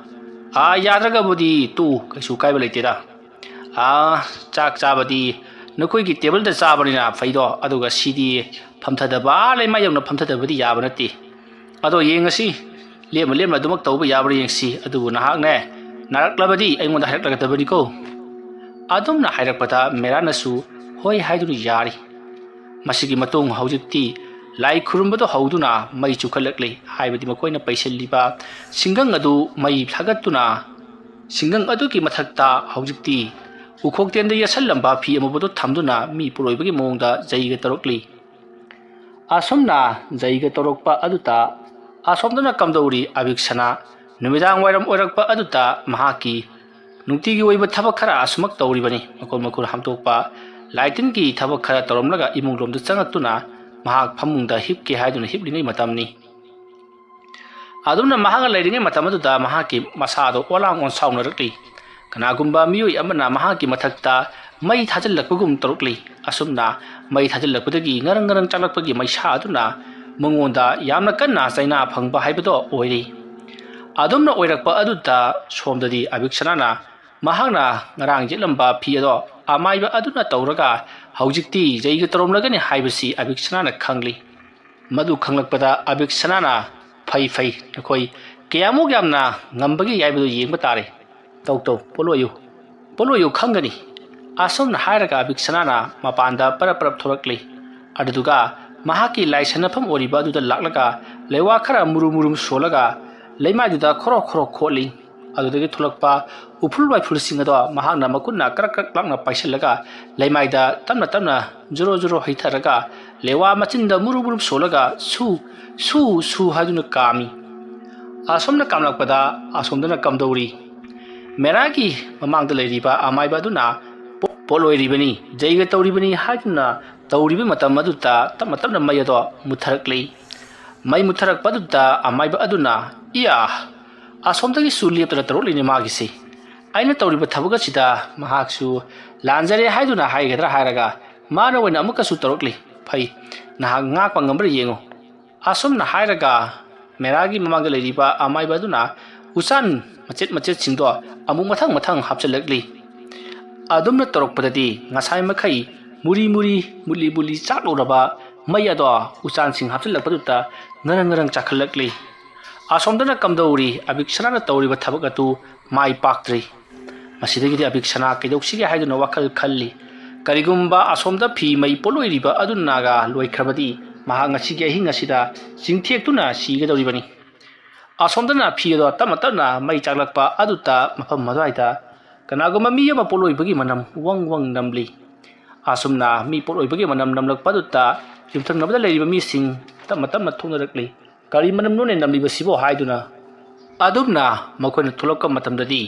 ꯑꯥ, ꯌꯥꯗ꯭ꯔꯒꯕꯨꯗꯤ ꯇꯣꯛꯎ, ꯀꯩꯁꯨ ꯀꯥꯏꯕ ꯂꯩꯇꯦꯗ꯫ ꯑꯥ, ꯆꯥꯛ ꯆꯥꯕꯗꯤ ꯅꯈꯣꯏꯒꯤ ꯇꯦꯕꯜꯗ ꯆꯥꯕꯅꯤꯅ ꯐꯩꯗꯣ, ꯑꯗꯨꯒ ꯁꯤꯗꯤ ꯐꯝꯊꯗꯕ, ꯑꯥ, ꯂꯩꯃꯥꯏ ꯌꯧꯅ ꯐꯝꯊꯗꯕꯗꯤ ꯌꯥꯕ ꯅꯠꯇꯦ꯫ ꯑꯗꯣ ꯌꯦꯡꯉꯁꯤ, ꯂꯦꯝꯅ ꯂꯦꯝꯅ ꯑꯗꯨꯃꯛ ꯇꯧꯕ ꯌꯥꯕ꯭ꯔꯥ ꯌꯦꯡꯁꯤ꯫ ꯑꯗꯨꯕꯨ ꯅꯍꯥꯛꯅꯦ, ꯅꯥꯔꯛꯂꯕꯗꯤ ꯑꯩꯉꯣꯟꯗ ꯍꯥꯏꯔꯛꯂꯒꯗꯕꯅꯤꯀꯣ꯫ ꯑꯗꯨꯝꯅ ꯍꯥꯏꯔꯛꯄꯗ ꯃꯦꯔꯥꯅꯁꯨ ꯍꯣꯏ ꯍꯥꯏꯗꯨꯅ ꯌꯥꯔꯤ꯫ ꯃꯁꯤꯒꯤ ꯃꯇꯨꯡ ꯍꯧꯖꯤꯛꯇꯤ ꯂꯥꯏ ꯈꯨꯔꯨꯝꯕꯗꯣ ꯍꯧꯗꯨꯅ ꯃꯩ ꯆꯨꯈꯠꯂꯛꯂꯤ꯫ ꯍꯥꯏꯕꯗꯤ ꯃꯈꯣꯏꯅ ꯄꯩꯁꯤꯜꯂꯤꯕ ꯁꯤꯡꯒꯪ ꯑꯗꯨ ꯃꯩ ꯊꯥꯒꯠꯇꯨꯅ, ꯁꯤꯡꯒꯪ ꯑꯗꯨꯒꯤ ꯃꯊꯛꯇ ꯍꯧꯖꯤꯛꯇꯤ ꯎꯈꯣꯛꯇꯦꯟꯗ ꯌꯦꯠꯁꯜꯂꯝꯕ ꯐꯤ ꯑꯃꯨꯕꯗꯨ ꯊꯝꯗꯨꯅ ꯃꯤ ꯄꯣꯂꯣꯏꯕꯒꯤ ꯃꯑꯣꯡꯗ ꯖꯩꯒ ꯇꯧꯔꯛꯂꯤ꯫ ꯑꯁꯨꯝꯅ ꯖꯩꯒ ꯇꯧꯔꯛꯄ ꯑꯗꯨꯗ ꯑꯁꯣꯝꯗꯅ ꯀꯝꯗꯧꯔꯤ ꯑꯕꯤꯛꯁꯅꯥ ꯅꯨꯃꯤꯗꯥꯡ ꯋꯥꯏꯔꯝ ꯑꯣꯏꯔꯛꯄ ꯑꯗꯨꯗ ꯃꯍꯥꯛꯀꯤ ꯅꯨꯡꯇꯤꯒꯤ ꯑꯣꯏꯕ ꯊꯕꯛ ꯈꯔ ꯑꯁꯨꯃꯛ ꯇꯧꯔꯤꯕꯅꯤ꯫ ꯃꯈꯣꯟ ꯃꯈꯨꯔ ꯍꯥꯝꯗꯣꯛꯄ, ꯂꯥꯏꯇꯤꯟꯒꯤ ꯊꯕꯛ ꯈꯔ ꯇꯧꯔꯝꯂꯒ ꯏꯃꯨꯡꯂꯣꯝꯗ ꯆꯪꯉꯛꯇꯨꯅ ꯃꯍꯥꯛ ꯐꯃꯨꯡꯗ ꯍꯤꯞꯀꯦ ꯍꯥꯏꯗꯨꯅ ꯍꯤꯞꯂꯤꯉꯩ ꯃꯇꯝꯅꯤ꯫ ꯑꯗꯨꯝꯅ ꯃꯍꯥꯛꯅ ꯂꯩꯔꯤꯉꯩ ꯃꯇꯝ ꯑꯗꯨꯗ ꯃꯍꯥꯛꯀꯤ ꯃꯁꯥꯗꯣ ꯑꯣꯂꯥꯡ ꯑꯣꯟꯁꯥꯎꯅꯔꯛꯂꯤ꯫ ꯀꯅꯥꯒꯨꯝꯕ ꯃꯤꯑꯣꯏ ꯑꯃꯅ ꯃꯍꯥꯛꯀꯤ ꯃꯊꯛꯇ ꯃꯩ ꯊꯥꯖꯤꯜꯂꯛꯄꯒꯨꯝ ꯇꯧꯔꯛꯂꯤ꯫ ꯑꯁꯨꯝꯅ ꯃꯩ ꯊꯥꯖꯤꯜꯂꯛꯄꯗꯒꯤ ꯉꯔꯪ ꯉꯔꯪ ꯆꯥꯛꯂꯛꯄꯒꯤ ꯃꯩꯁꯥ ꯑꯗꯨꯅ ꯃꯉꯣꯟꯗ ꯌꯥꯝꯅ ꯀꯟꯅ ꯆꯩꯅꯥ ꯐꯪꯕ ꯍꯥꯏꯕꯗꯣ ꯑꯣꯏꯔꯤ꯫ ꯑꯗꯨꯝꯅ ꯑꯣꯏꯔꯛꯄ ꯑꯗꯨꯗ ꯁꯣꯝꯗꯗꯤ ꯑꯕꯤꯛꯁꯅꯥꯅ ꯃꯍꯥꯛꯅ ꯉꯔꯥꯡ ꯌꯦꯠꯂꯝꯕ ꯐꯤ ꯑꯗꯣ ꯑꯃꯥꯏꯕ ꯑꯗꯨꯅ ꯇꯧꯔꯒ ꯍꯧꯖꯤꯛꯇꯤ ꯖꯩꯒ ꯇꯧꯔꯝꯂꯒꯅꯤ ꯍꯥꯏꯕꯁꯤ ꯑꯕꯤꯛꯁꯅꯥꯅ ꯈꯪꯂꯤ꯫ ꯃꯗꯨ ꯈꯪꯂꯛꯄꯗ ꯑꯕꯤꯛꯁꯅꯥꯅ ꯐꯩ ꯐꯩ, ꯅꯈꯣꯏ ꯀꯌꯥꯃꯨꯛ ꯌꯥꯝꯅ ꯉꯝꯕꯒꯦ ꯍꯥꯏꯕꯗꯨ ꯌꯦꯡꯕ ꯇꯥꯔꯦ꯫ ꯇꯧ ꯇꯧ, ꯄꯣꯠꯂꯣꯏꯌꯨ, ꯄꯣꯠꯂꯣꯏꯌꯨ ꯈꯪꯒꯅꯤ꯫ ꯑꯁꯨꯝꯅ ꯍꯥꯏꯔꯒ ꯑꯕꯤꯛꯁꯅꯥꯅ ꯃꯄꯥꯟꯗ ꯄꯔꯞ ꯄꯔꯞ ꯊꯣꯔꯛꯂꯤ꯫ ꯑꯗꯨꯗꯨꯒ ꯃꯍꯥꯛꯀꯤ ꯂꯥꯏ ꯁꯥꯟꯅꯐꯝ ꯑꯣꯏꯔꯤꯕ ꯑꯗꯨꯗ ꯂꯥꯛꯂꯒ ꯂꯩꯋꯥ ꯈꯔ ꯃꯨꯔꯨꯝ ꯃꯨꯔꯨꯝ ꯁꯣꯜꯂꯒ ꯂꯩꯃꯥꯏꯗꯨꯗ ꯈꯣꯔꯣꯛ ꯈꯣꯔꯣꯛ ꯈꯣꯠꯂꯤ꯫ ꯑꯗꯨꯗꯒꯤ ꯊꯣꯛꯂꯛꯄ ꯎꯐꯨꯜ ꯋꯥꯏꯐꯨꯜꯁꯤꯡ ꯑꯗꯣ ꯃꯍꯥꯛꯅ ꯃꯈꯨꯠꯅ ꯀ꯭ꯔꯛ ꯀ꯭ꯔꯛ ꯂꯥꯎꯅ ꯄꯥꯏꯁꯤꯜꯂꯒ ꯂꯩꯃꯥꯏꯗ ꯇꯞꯅ ꯇꯞꯅ ꯖꯣꯔꯣ ꯖꯣꯔꯣ ꯍꯩꯊꯔꯒ ꯂꯩꯋꯥ ꯃꯆꯤꯟꯗ ꯃꯨꯔꯨ ꯃꯨꯔꯨ ꯁꯣꯜꯂꯒ ꯁꯨ, ꯁꯨ, ꯁꯨ ꯍꯥꯏꯗꯨꯅ ꯀꯥꯝꯃꯤ꯫ ꯑꯁꯣꯝꯅ ꯀꯥꯝꯂꯛꯄꯗ ꯑꯁꯣꯝꯗꯅ ꯀꯝꯗꯧꯔꯤ? ꯃꯦꯔꯥꯒꯤ ꯃꯃꯥꯡꯗ ꯂꯩꯔꯤꯕ ꯑꯃꯥꯏꯕ ꯑꯗꯨꯅ ꯄꯣ-, ꯄꯣꯠꯂꯣꯏꯔꯤꯕꯅꯤ, ꯖꯩꯒ ꯇꯧꯔꯤꯕꯅꯤ ꯍꯥꯏꯗꯨꯅ ꯇꯧꯔꯤꯕ ꯃꯇꯝ ꯑꯗꯨꯗ ꯇꯞꯅ ꯇꯞꯅ ꯃꯩ ꯑꯗꯣ ꯃꯨꯠꯊꯔꯛꯂꯤ꯫ ꯃꯩ ꯃꯨꯠꯊꯔꯛꯄ ꯑꯗꯨꯗ ꯑꯃꯥꯏꯕ ꯑꯗꯨꯅ, "ꯏꯌꯥ, ꯑꯁꯣꯝꯗꯒꯤꯁꯨ ꯂꯦꯞꯇꯅ ꯇꯧꯔꯛꯂꯤꯅꯦ ꯃꯥꯒꯤꯁꯤ꯫ ꯑꯩꯅ ꯇꯧꯔꯤꯕ ꯊꯕꯛ ꯑꯁꯤꯗ ꯃꯍꯥꯛꯁꯨ ꯂꯥꯟꯖꯔꯦ ꯍꯥꯏꯗꯨꯅ ꯍꯥꯏꯒꯗ꯭ꯔꯥ ꯍꯥꯏꯔꯒ ꯃꯥꯅ ꯑꯣꯏꯅ ꯑꯃꯨꯛꯀꯁꯨ ꯇꯧꯔꯛꯂꯤ꯫ ꯐꯩ, ꯅꯍꯥꯛ ꯉꯥꯛꯄ ꯉꯝꯕ꯭ꯔꯥ ꯌꯦꯡꯉꯨ"꯫ ꯑꯁꯨꯝꯅ ꯍꯥꯏꯔꯒ ꯃꯦꯔꯥꯒꯤ ꯃꯃꯥꯡꯗ ꯂꯩꯔꯤꯕ ꯑꯃꯥꯏꯕ ꯑꯗꯨꯅ ꯎꯆꯥꯟ ꯃꯆꯦꯠ ꯃꯆꯦꯠꯁꯤꯡꯗꯣ ꯑꯃꯨꯛ ꯃꯊꯪ ꯃꯊꯪ ꯍꯥꯞꯆꯤꯜꯂꯛꯂꯤ꯫ ꯑꯗꯨꯝꯅ ꯇꯧꯔꯛꯄꯗꯗꯤ ꯉꯁꯥꯏ ꯃꯈꯩ ꯃꯨꯔꯤ ꯃꯨꯔꯤ, ꯃꯨꯂꯤ ꯃꯨꯂꯤ ꯆꯥꯛꯂꯧꯔꯕ ꯃꯩ ꯑꯗꯣ ꯎꯆꯥꯟꯁꯤꯡ ꯍꯥꯞꯆꯤꯜꯂꯛꯄꯗꯨꯗ ꯉꯔꯪ ꯉꯔꯪ ꯆꯥꯛꯈꯠꯂꯛꯂꯤ꯫ ꯑꯁꯣꯝꯗꯅ ꯀꯝꯗꯧꯔꯤ? ꯑꯕꯤꯛꯁꯅꯥꯅ ꯇꯧꯔꯤꯕ ꯊꯕꯛ ꯑꯗꯨ ꯃꯥꯏ ꯄꯥꯛꯇ꯭ꯔꯤ꯫ ꯃꯁꯤꯗꯒꯤꯗꯤ ꯑꯕꯤꯛꯁꯅꯥ ꯀꯩꯗꯧꯁꯤꯒꯦ ꯍꯥꯏꯗꯨꯅ ꯋꯥꯈꯜ ꯈꯜꯂꯤ꯫ ꯀꯔꯤꯒꯨꯝꯕ ꯑꯁꯣꯝꯗ ꯐꯤ ꯃꯩ ꯄꯣꯠꯂꯣꯏꯔꯤꯕ ꯑꯗꯨꯅꯒ ꯂꯣꯏꯈ꯭ꯔꯕꯗꯤ ꯃꯍꯥꯛ ꯉꯁꯤꯒꯤ ꯑꯍꯤꯡ ꯑꯁꯤꯗ ꯆꯤꯡꯊꯦꯛꯇꯨꯅ ꯁꯤꯒꯗꯧꯔꯤꯕꯅꯤ꯫ ꯑꯁꯣꯝꯗꯅ ꯐꯤ ꯑꯗꯣ ꯇꯞꯅ ꯇꯞꯅ ꯃꯩ ꯆꯥꯛꯂꯛꯄ ꯑꯗꯨꯗ ꯃꯐꯝ ꯑꯗꯨꯋꯥꯏꯗ ꯀꯅꯥꯒꯨꯝꯕ ꯃꯤ ꯑꯃ ꯄꯣꯠꯂꯣꯏꯕꯒꯤ ꯃꯅꯝ ꯋꯪ ꯋꯪ ꯅꯝꯂꯤ꯫ ꯑꯁꯨꯝꯅ ꯃꯤ ꯄꯣꯠꯂꯣꯏꯕꯒꯤ ꯃꯅꯝ ꯅꯝꯂꯛꯄ ꯑꯗꯨꯗ ꯌꯨꯝꯊꯪꯅꯕꯗ ꯂꯩꯔꯤꯕ ꯃꯤꯁꯤꯡ ꯇꯞꯅ ꯇꯞꯅ ꯊꯣꯛꯅꯔꯛꯂꯤ꯫ "ꯀꯔꯤ ꯃꯅꯝꯅꯣꯅꯦ ꯅꯝꯂꯤꯕꯁꯤꯕꯣ?" ꯍꯥꯏꯗꯨꯅ꯫ ꯑꯗꯨꯝꯅ ꯃꯈꯣꯏꯅ ꯊꯣꯛꯂꯛꯄ ꯃꯇꯝꯗꯗꯤ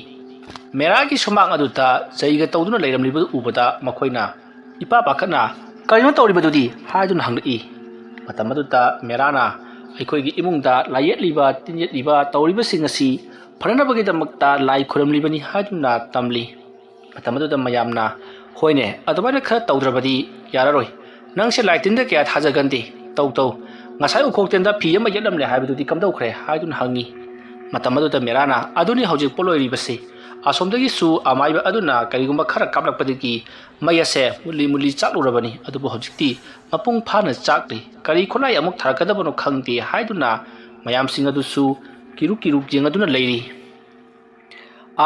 ꯃꯦꯔꯥꯒꯤ ꯁꯨꯃꯥꯡ ꯑꯗꯨꯗ ꯆꯩꯒ ꯇꯧꯗꯨꯅ ꯂꯩꯔꯝꯂꯤꯕꯗꯨ ꯎꯕꯗ ꯃꯈꯣꯏꯅ ꯏꯄꯥ ꯄꯥꯈꯠꯅ, "ꯀꯔꯤꯅꯣ ꯇꯧꯔꯤꯕꯗꯨꯗꯤ?" ꯍꯥꯏꯗꯨꯅ ꯍꯪꯂꯛꯏ꯫ ꯃꯇꯝ ꯑꯗꯨꯗ ꯃꯦꯔꯥꯅ ꯑꯩꯈꯣꯏꯒꯤ ꯏꯃꯨꯡꯗ ꯂꯥꯏꯌꯦꯠꯂꯤꯕ, ꯇꯤꯟꯌꯦꯠꯂꯤꯕ ꯇꯧꯔꯤꯕꯁꯤꯡ ꯑꯁꯤ ꯐꯅꯅꯕꯒꯤꯗꯃꯛꯇ ꯂꯥꯏ ꯈꯨꯔꯨꯝꯂꯤꯕꯅꯤ ꯍꯥꯏꯗꯨꯅ ꯇꯝꯂꯤ꯫ ꯃꯇꯝ ꯑꯗꯨꯗ ꯃꯌꯥꯝꯅ, "ꯍꯣꯏꯅꯦ, ꯑꯗꯨꯃꯥꯏꯅ ꯈꯔ ꯇꯧꯗ꯭ꯔꯕꯗꯤ ꯌꯥꯔꯔꯣꯏ꯫ ꯅꯪꯁꯦ ꯂꯥꯏ ꯇꯤꯟꯗ ꯀꯌꯥ ꯊꯥꯖꯒꯟꯗꯦ꯫ ꯇꯧ, ꯇꯧ꯫ ꯉꯁꯥꯏ ꯎꯈꯣꯛꯇꯦꯟꯗ ꯐꯤ ꯑꯃ ꯌꯦꯠꯂꯝꯂꯦ ꯍꯥꯏꯕꯗꯨꯗꯤ ꯀꯝꯗꯧꯈ꯭ꯔꯦ?" ꯍꯥꯏꯗꯨꯅ ꯍꯪꯉꯤ꯫ ꯃꯇꯝ ꯑꯗꯨꯗ ꯃꯦꯔꯥꯅ, "ꯑꯗꯨꯅꯤ ꯍꯧꯖꯤꯛ ꯄꯣꯠꯂꯣꯏꯔꯤꯕꯁꯤ꯫ ꯑꯁꯣꯝꯗꯒꯤꯁꯨ ꯑꯃꯥꯏꯕ ꯑꯗꯨꯅ ꯀꯔꯤꯒꯨꯝꯕ ꯈꯔ ꯀꯥꯞꯂꯛꯄꯗꯒꯤ ꯃꯩ ꯑꯁꯦ ꯃꯨꯠꯂꯤ ꯃꯨꯠꯂꯤ ꯆꯥꯛꯂꯨꯔꯕꯅꯤ, ꯑꯗꯨꯕꯨ ꯍꯧꯖꯤꯛꯇꯤ ꯃꯄꯨꯡ ꯐꯥꯅ ꯆꯥꯛꯂꯤ꯫ ꯀꯔꯤ ꯈꯨꯠꯂꯥꯏ ꯑꯃꯨꯛ ꯊꯥꯔꯛꯀꯗꯕꯅꯣ ꯈꯪꯗꯦ" ꯍꯥꯏꯗꯨꯅ ꯃꯌꯥꯝꯁꯤꯡ ꯑꯗꯨꯁꯨ ꯀꯤꯔꯨꯛ ꯀꯤꯔꯨꯛ ꯌꯦꯡꯗꯨꯅ ꯂꯩꯔꯤ꯫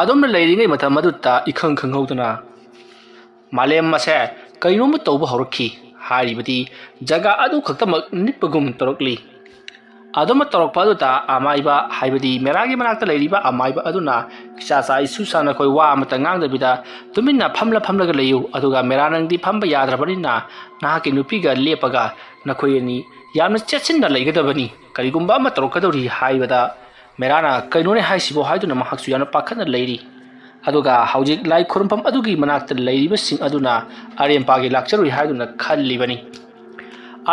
ꯑꯗꯨꯝꯅ ꯂꯩꯔꯤꯉꯩ ꯃꯇꯝ ꯑꯗꯨꯗ ꯏꯈꯪ ꯈꯪꯍꯧꯗꯅ ꯃꯥꯂꯦꯝ ꯑꯁꯦ ꯀꯩꯅꯣꯝꯃ ꯇꯧꯕ ꯍꯧꯔꯛꯈꯤ꯫ ꯍꯥꯏꯔꯤꯕꯗꯤ ꯖꯒꯥ ꯑꯗꯨ ꯈꯛꯇꯃꯛ ꯅꯤꯛꯄꯒꯨꯝ ꯇꯧꯔꯛꯂꯤ꯫ ꯑꯗꯨꯝꯅ ꯇꯧꯔꯛꯄ ꯑꯗꯨꯗ ꯑꯃꯥꯏꯕ, ꯍꯥꯏꯕꯗꯤ ꯃꯦꯔꯥꯒꯤ ꯃꯅꯥꯛꯇ ꯂꯩꯔꯤꯕ ꯑꯃꯥꯏꯕ ꯑꯗꯨꯅ, "ꯏꯆꯥꯆꯥ ꯏꯁꯨꯁꯥ, ꯅꯈꯣꯏ ꯋꯥ ꯑꯃꯇ ꯉꯥꯡꯗꯕꯤꯗ ꯇꯨꯃꯤꯟꯅ ꯐꯝꯂ ꯐꯝꯂꯒ ꯂꯩꯌꯨ꯫ ꯑꯗꯨꯒ ꯃꯦꯔꯥ, ꯅꯪꯗꯤ ꯐꯝꯕ ꯌꯥꯗ꯭ꯔꯕꯅꯤꯅ ꯅꯍꯥꯛꯀꯤ ꯅꯨꯄꯤꯒ ꯂꯦꯞꯄꯒ ꯅꯈꯣꯏ ꯑꯅꯤ ꯌꯥꯝꯅ ꯆꯦꯠꯁꯤꯟꯅ ꯂꯩꯒꯗꯕꯅꯤ꯫ ꯀꯔꯤꯒꯨꯝꯕ ꯑꯃ ꯇꯧꯔꯛꯀꯗꯧꯔꯤ" ꯍꯥꯏꯕꯗ ꯃꯦꯔꯥꯅ, "ꯀꯩꯅꯣꯅꯦ ꯍꯥꯏꯁꯤꯕꯣ?" ꯍꯥꯏꯗꯨꯅ ꯃꯍꯥꯛꯁꯨ ꯌꯥꯝꯅ ꯄꯥꯈꯠꯅ ꯂꯩꯔꯤ꯫ ꯑꯗꯨꯒ ꯍꯧꯖꯤꯛ ꯂꯥꯏ ꯈꯨꯔꯨꯝꯐꯝ ꯑꯗꯨꯒꯤ ꯃꯅꯥꯛꯇ ꯂꯩꯔꯤꯕꯁꯤꯡ ꯑꯗꯨꯅ ꯑꯔꯦꯝꯄꯥꯒꯤ ꯂꯥꯛꯆꯔꯨꯏ ꯍꯥꯏꯗꯨꯅ ꯈꯜꯂꯤꯕꯅꯤ꯫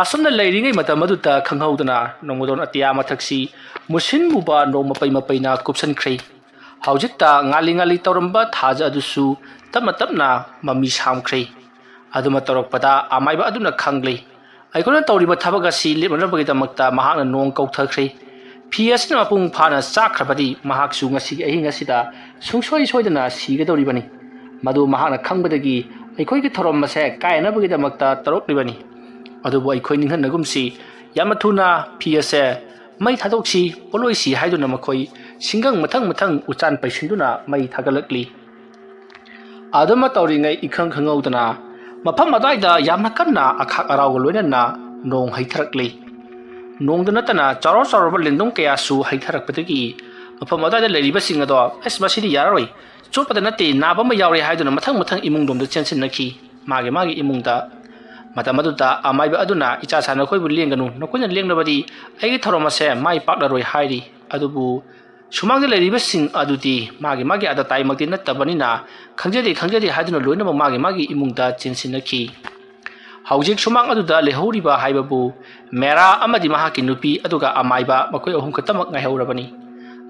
ꯑꯁꯨꯝꯅ ꯂꯩꯔꯤꯉꯩ ꯃꯇꯝ ꯑꯗꯨꯗ ꯈꯪꯍꯧꯗꯅ ꯅꯣꯡꯃꯗꯣꯟ ꯑꯇꯤꯌꯥ ꯃꯊꯛꯁꯤ ꯃꯨꯁꯤꯟ ꯃꯨꯕ ꯅꯣꯡ ꯃꯄꯩ ꯃꯄꯩꯅ ꯀꯨꯞꯁꯟꯈ꯭ꯔꯦ꯫ ꯍꯧꯖꯤꯛꯇ ꯉꯥꯜꯂꯤ ꯉꯥꯜꯂꯤ ꯇꯧꯔꯝꯕ ꯊꯥꯖ ꯑꯗꯨꯁꯨ ꯇꯞꯅ ꯇꯞꯅ ꯃꯃꯤ ꯁꯥꯝꯈ꯭ꯔꯦ꯫ ꯑꯗꯨꯃ ꯇꯧꯔꯛꯄꯗ ꯑꯃꯥꯏꯕ ꯑꯗꯨꯅ ꯈꯪꯂꯦ꯫ ꯑꯩꯈꯣꯏꯅ ꯇꯧꯔꯤꯕ ꯊꯕꯛ ꯑꯁꯤ ꯂꯦꯞꯅꯅꯕꯒꯤꯗꯃꯛꯇ ꯃꯍꯥꯛꯅ ꯅꯣꯡ ꯀꯧꯊꯈ꯭ꯔꯦ꯫ ꯐꯤ ꯑꯁꯤꯅ ꯃꯄꯨꯡ ꯐꯥꯅ ꯆꯥꯛꯈ꯭ꯔꯕꯗꯤ ꯃꯍꯥꯛꯁꯨ ꯉꯁꯤꯒꯤ ꯑꯍꯤꯡ ꯑꯁꯤꯗ ꯁꯨꯡꯁꯣꯏ ꯁꯣꯏꯗꯅ ꯁꯤꯒꯗꯧꯔꯤꯕꯅꯤ꯫ ꯃꯗꯨ ꯃꯍꯥꯛꯅ ꯈꯪꯕꯗꯒꯤ ꯑꯩꯈꯣꯏꯒꯤ ꯊꯧꯔꯝ ꯑꯁꯦ ꯀꯥꯏꯅꯕꯒꯤꯗꯃꯛꯇ ꯇꯧꯔꯛꯂꯤꯕꯅꯤ꯫ ꯑꯗꯨꯕꯨ ꯑꯩꯈꯣꯏ ꯅꯤꯡꯍꯟꯅꯒꯨꯝꯁꯤ, ꯌꯥꯝꯅ ꯊꯨꯅ ꯐꯤ ꯑꯁꯦ "ꯃꯩ ꯊꯥꯗꯣꯛꯁꯤ, ꯄꯣꯠꯂꯣꯏꯁꯤ" ꯍꯥꯏꯗꯨꯅ ꯃꯈꯣꯏ ꯁꯤꯡꯒꯪ ꯃꯊꯪ ꯃꯊꯪ ꯎꯆꯥꯟ ꯄꯩꯁꯤꯟꯗꯨꯅ ꯃꯩ ꯊꯥꯒꯠꯂꯛꯂꯤ꯫ ꯑꯗꯨꯃ ꯇꯧꯔꯤꯉꯩ ꯏꯈꯪ ꯈꯪꯍꯧꯗꯅ ꯃꯐꯝ ꯑꯗꯨꯋꯥꯏꯗ ꯌꯥꯝꯅ ꯀꯟꯅ ꯑꯈꯥꯛ ꯑꯔꯥꯎꯒ ꯂꯣꯏꯅꯅ ꯅꯣꯡ ꯍꯩꯊꯔꯛꯂꯤ꯫ ꯅꯣꯡꯗ ꯅꯠꯇꯅ ꯆꯥꯎꯔ ꯆꯥꯎꯔꯕ ꯂꯦꯟꯗꯨꯝ ꯀꯌꯥꯁꯨ ꯍꯩꯊꯔꯛꯄꯗꯒꯤ ꯃꯐꯝ ꯑꯗꯨꯋꯥꯏꯗ ꯂꯩꯔꯤꯕꯁꯤꯡ ꯑꯗꯣ, "ꯑꯁ, ꯃꯁꯤꯗꯤ ꯌꯥꯔꯔꯣꯏ, ꯆꯣꯠꯄꯗ ꯅꯠꯇꯦ, ꯅꯥꯕ ꯑꯃ ꯌꯥꯎꯔꯦ" ꯍꯥꯏꯗꯨꯅ ꯃꯊꯪ ꯃꯊꯪ ꯏꯃꯨꯡꯂꯣꯝꯗ ꯆꯦꯟꯁꯤꯟꯅꯈꯤ, ꯃꯥꯒꯤ ꯃꯥꯒꯤ ꯏꯃꯨꯡꯗ꯫ ꯃꯇꯝ ꯑꯗꯨꯗ ꯑꯃꯥꯏꯕ ꯑꯗꯨꯅ, "ꯏꯆꯥ ꯁꯥ, ꯅꯈꯣꯏꯕꯨ ꯂꯦꯡꯒꯅꯨ, ꯅꯈꯣꯏꯅ ꯂꯦꯡꯂꯕꯗꯤ ꯑꯩꯒꯤ ꯊꯧꯔꯝ ꯑꯁꯦ ꯃꯥꯏ ꯄꯥꯛꯂꯔꯣꯏ" ꯍꯥꯏꯔꯤ꯫ ꯑꯗꯨꯕꯨ ꯁꯨꯃꯥꯡꯗ ꯂꯩꯔꯤꯕꯁꯤꯡ ꯑꯗꯨꯗꯤ ꯃꯥꯒꯤ ꯃꯥꯒꯤ ꯑꯗꯇꯥꯏꯃꯛꯇꯤ ꯅꯠꯇꯕꯅꯤꯅ, "ꯈꯪꯖꯗꯦ, ꯈꯪꯖꯗꯦ" ꯍꯥꯏꯗꯨꯅ ꯂꯣꯏꯅꯃꯛ ꯃꯥꯒꯤ ꯃꯥꯒꯤ ꯏꯃꯨꯡꯗ ꯆꯦꯟꯁꯤꯟꯅꯈꯤ꯫ ꯍꯧꯖꯤꯛ ꯁꯨꯃꯥꯡ ꯑꯗꯨꯗ ꯂꯩꯍꯧꯔꯤꯕ ꯍꯥꯏꯕꯕꯨ ꯃꯦꯔꯥ ꯑꯃꯗꯤ ꯃꯍꯥꯛꯀꯤ ꯅꯨꯄꯤ, ꯑꯗꯨꯒ ꯑꯃꯥꯏꯕ, ꯃꯈꯣꯏ ꯑꯍꯨꯝ ꯈꯛꯇꯃꯛ ꯉꯥꯏꯍꯧꯔꯕꯅꯤ꯫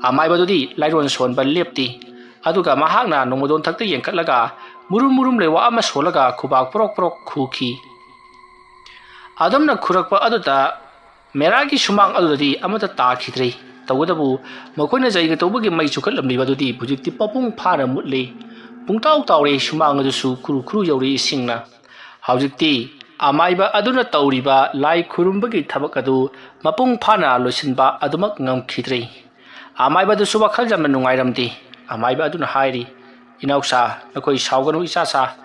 ꯑꯃꯥꯏꯕꯗꯨꯗꯤ ꯂꯥꯏꯔꯣꯟ ꯁꯣꯟꯕ ꯂꯦꯞꯇꯦ, ꯑꯗꯨꯒ ꯃꯍꯥꯛꯅ ꯅꯣꯡꯃꯗꯣꯟ ꯊꯛꯇ ꯌꯦꯡꯈꯠꯂꯒ ꯃꯨꯔꯨꯝ ꯃꯨꯔꯨꯝ ꯂꯩꯋꯥ ꯑꯃ ꯁꯣꯜꯂꯒ ꯈꯨꯕꯥꯛ ꯄ꯭ꯔꯣꯛ ꯄ꯭ꯔꯣꯛ ꯈꯨꯈꯤ꯫ ꯑꯗꯨꯝꯅ ꯈꯨꯔꯛꯄ ꯑꯗꯨꯗ ꯃꯦꯔꯥꯒꯤ ꯁꯨꯃꯥꯡ ꯑꯗꯨꯗꯗꯤ ꯑꯃꯠꯇ ꯇꯥꯈꯤꯗ꯭ꯔꯦ꯫ ꯇꯧꯕꯇꯕꯨ ꯃꯈꯣꯏꯅ ꯖꯩꯒ ꯇꯧꯕꯒꯤ ꯃꯩ ꯆꯨꯈꯠꯂꯝꯂꯤꯕ ꯑꯗꯨꯗꯤ ꯍꯧꯖꯤꯛꯇꯤ ꯃꯄꯨꯡ ꯐꯥꯅ ꯃꯨꯠꯂꯦ꯫ ꯄꯨꯡꯇꯥꯎ ꯇꯥꯎꯔꯦ, ꯁꯨꯃꯥꯡ ꯑꯗꯨꯁꯨ ꯈꯨꯔꯨ ꯈꯨꯔꯨ ꯌꯧꯔꯦ ꯏꯁꯤꯡꯅ꯫ ꯍꯧꯖꯤꯛꯇꯤ ꯑꯃꯥꯏꯕ ꯑꯗꯨꯅ ꯇꯧꯔꯤꯕ ꯂꯥꯏ ꯈꯨꯔꯨꯝꯕꯒꯤ ꯊꯕꯛ ꯑꯗꯨ ꯃꯄꯨꯡ ꯐꯥꯅ ꯂꯣꯏꯁꯤꯟꯕ ꯑꯗꯨꯃꯛ ꯉꯝꯈꯤꯗ꯭ꯔꯦ꯫ ꯑꯃꯥꯏꯕꯗꯨꯁꯨ ꯋꯥꯈꯜ ꯌꯥꯝꯅ ꯅꯨꯡꯉꯥꯏꯔꯝꯗꯦ꯫ ꯑꯃꯥꯏꯕ ꯑꯗꯨꯅ ꯍꯥꯏꯔꯤ, "ꯏꯅꯥꯎꯁꯥ, ꯅꯈꯣꯏ ꯁꯥꯎꯒꯅꯨ ꯏꯆꯥꯁꯥ꯫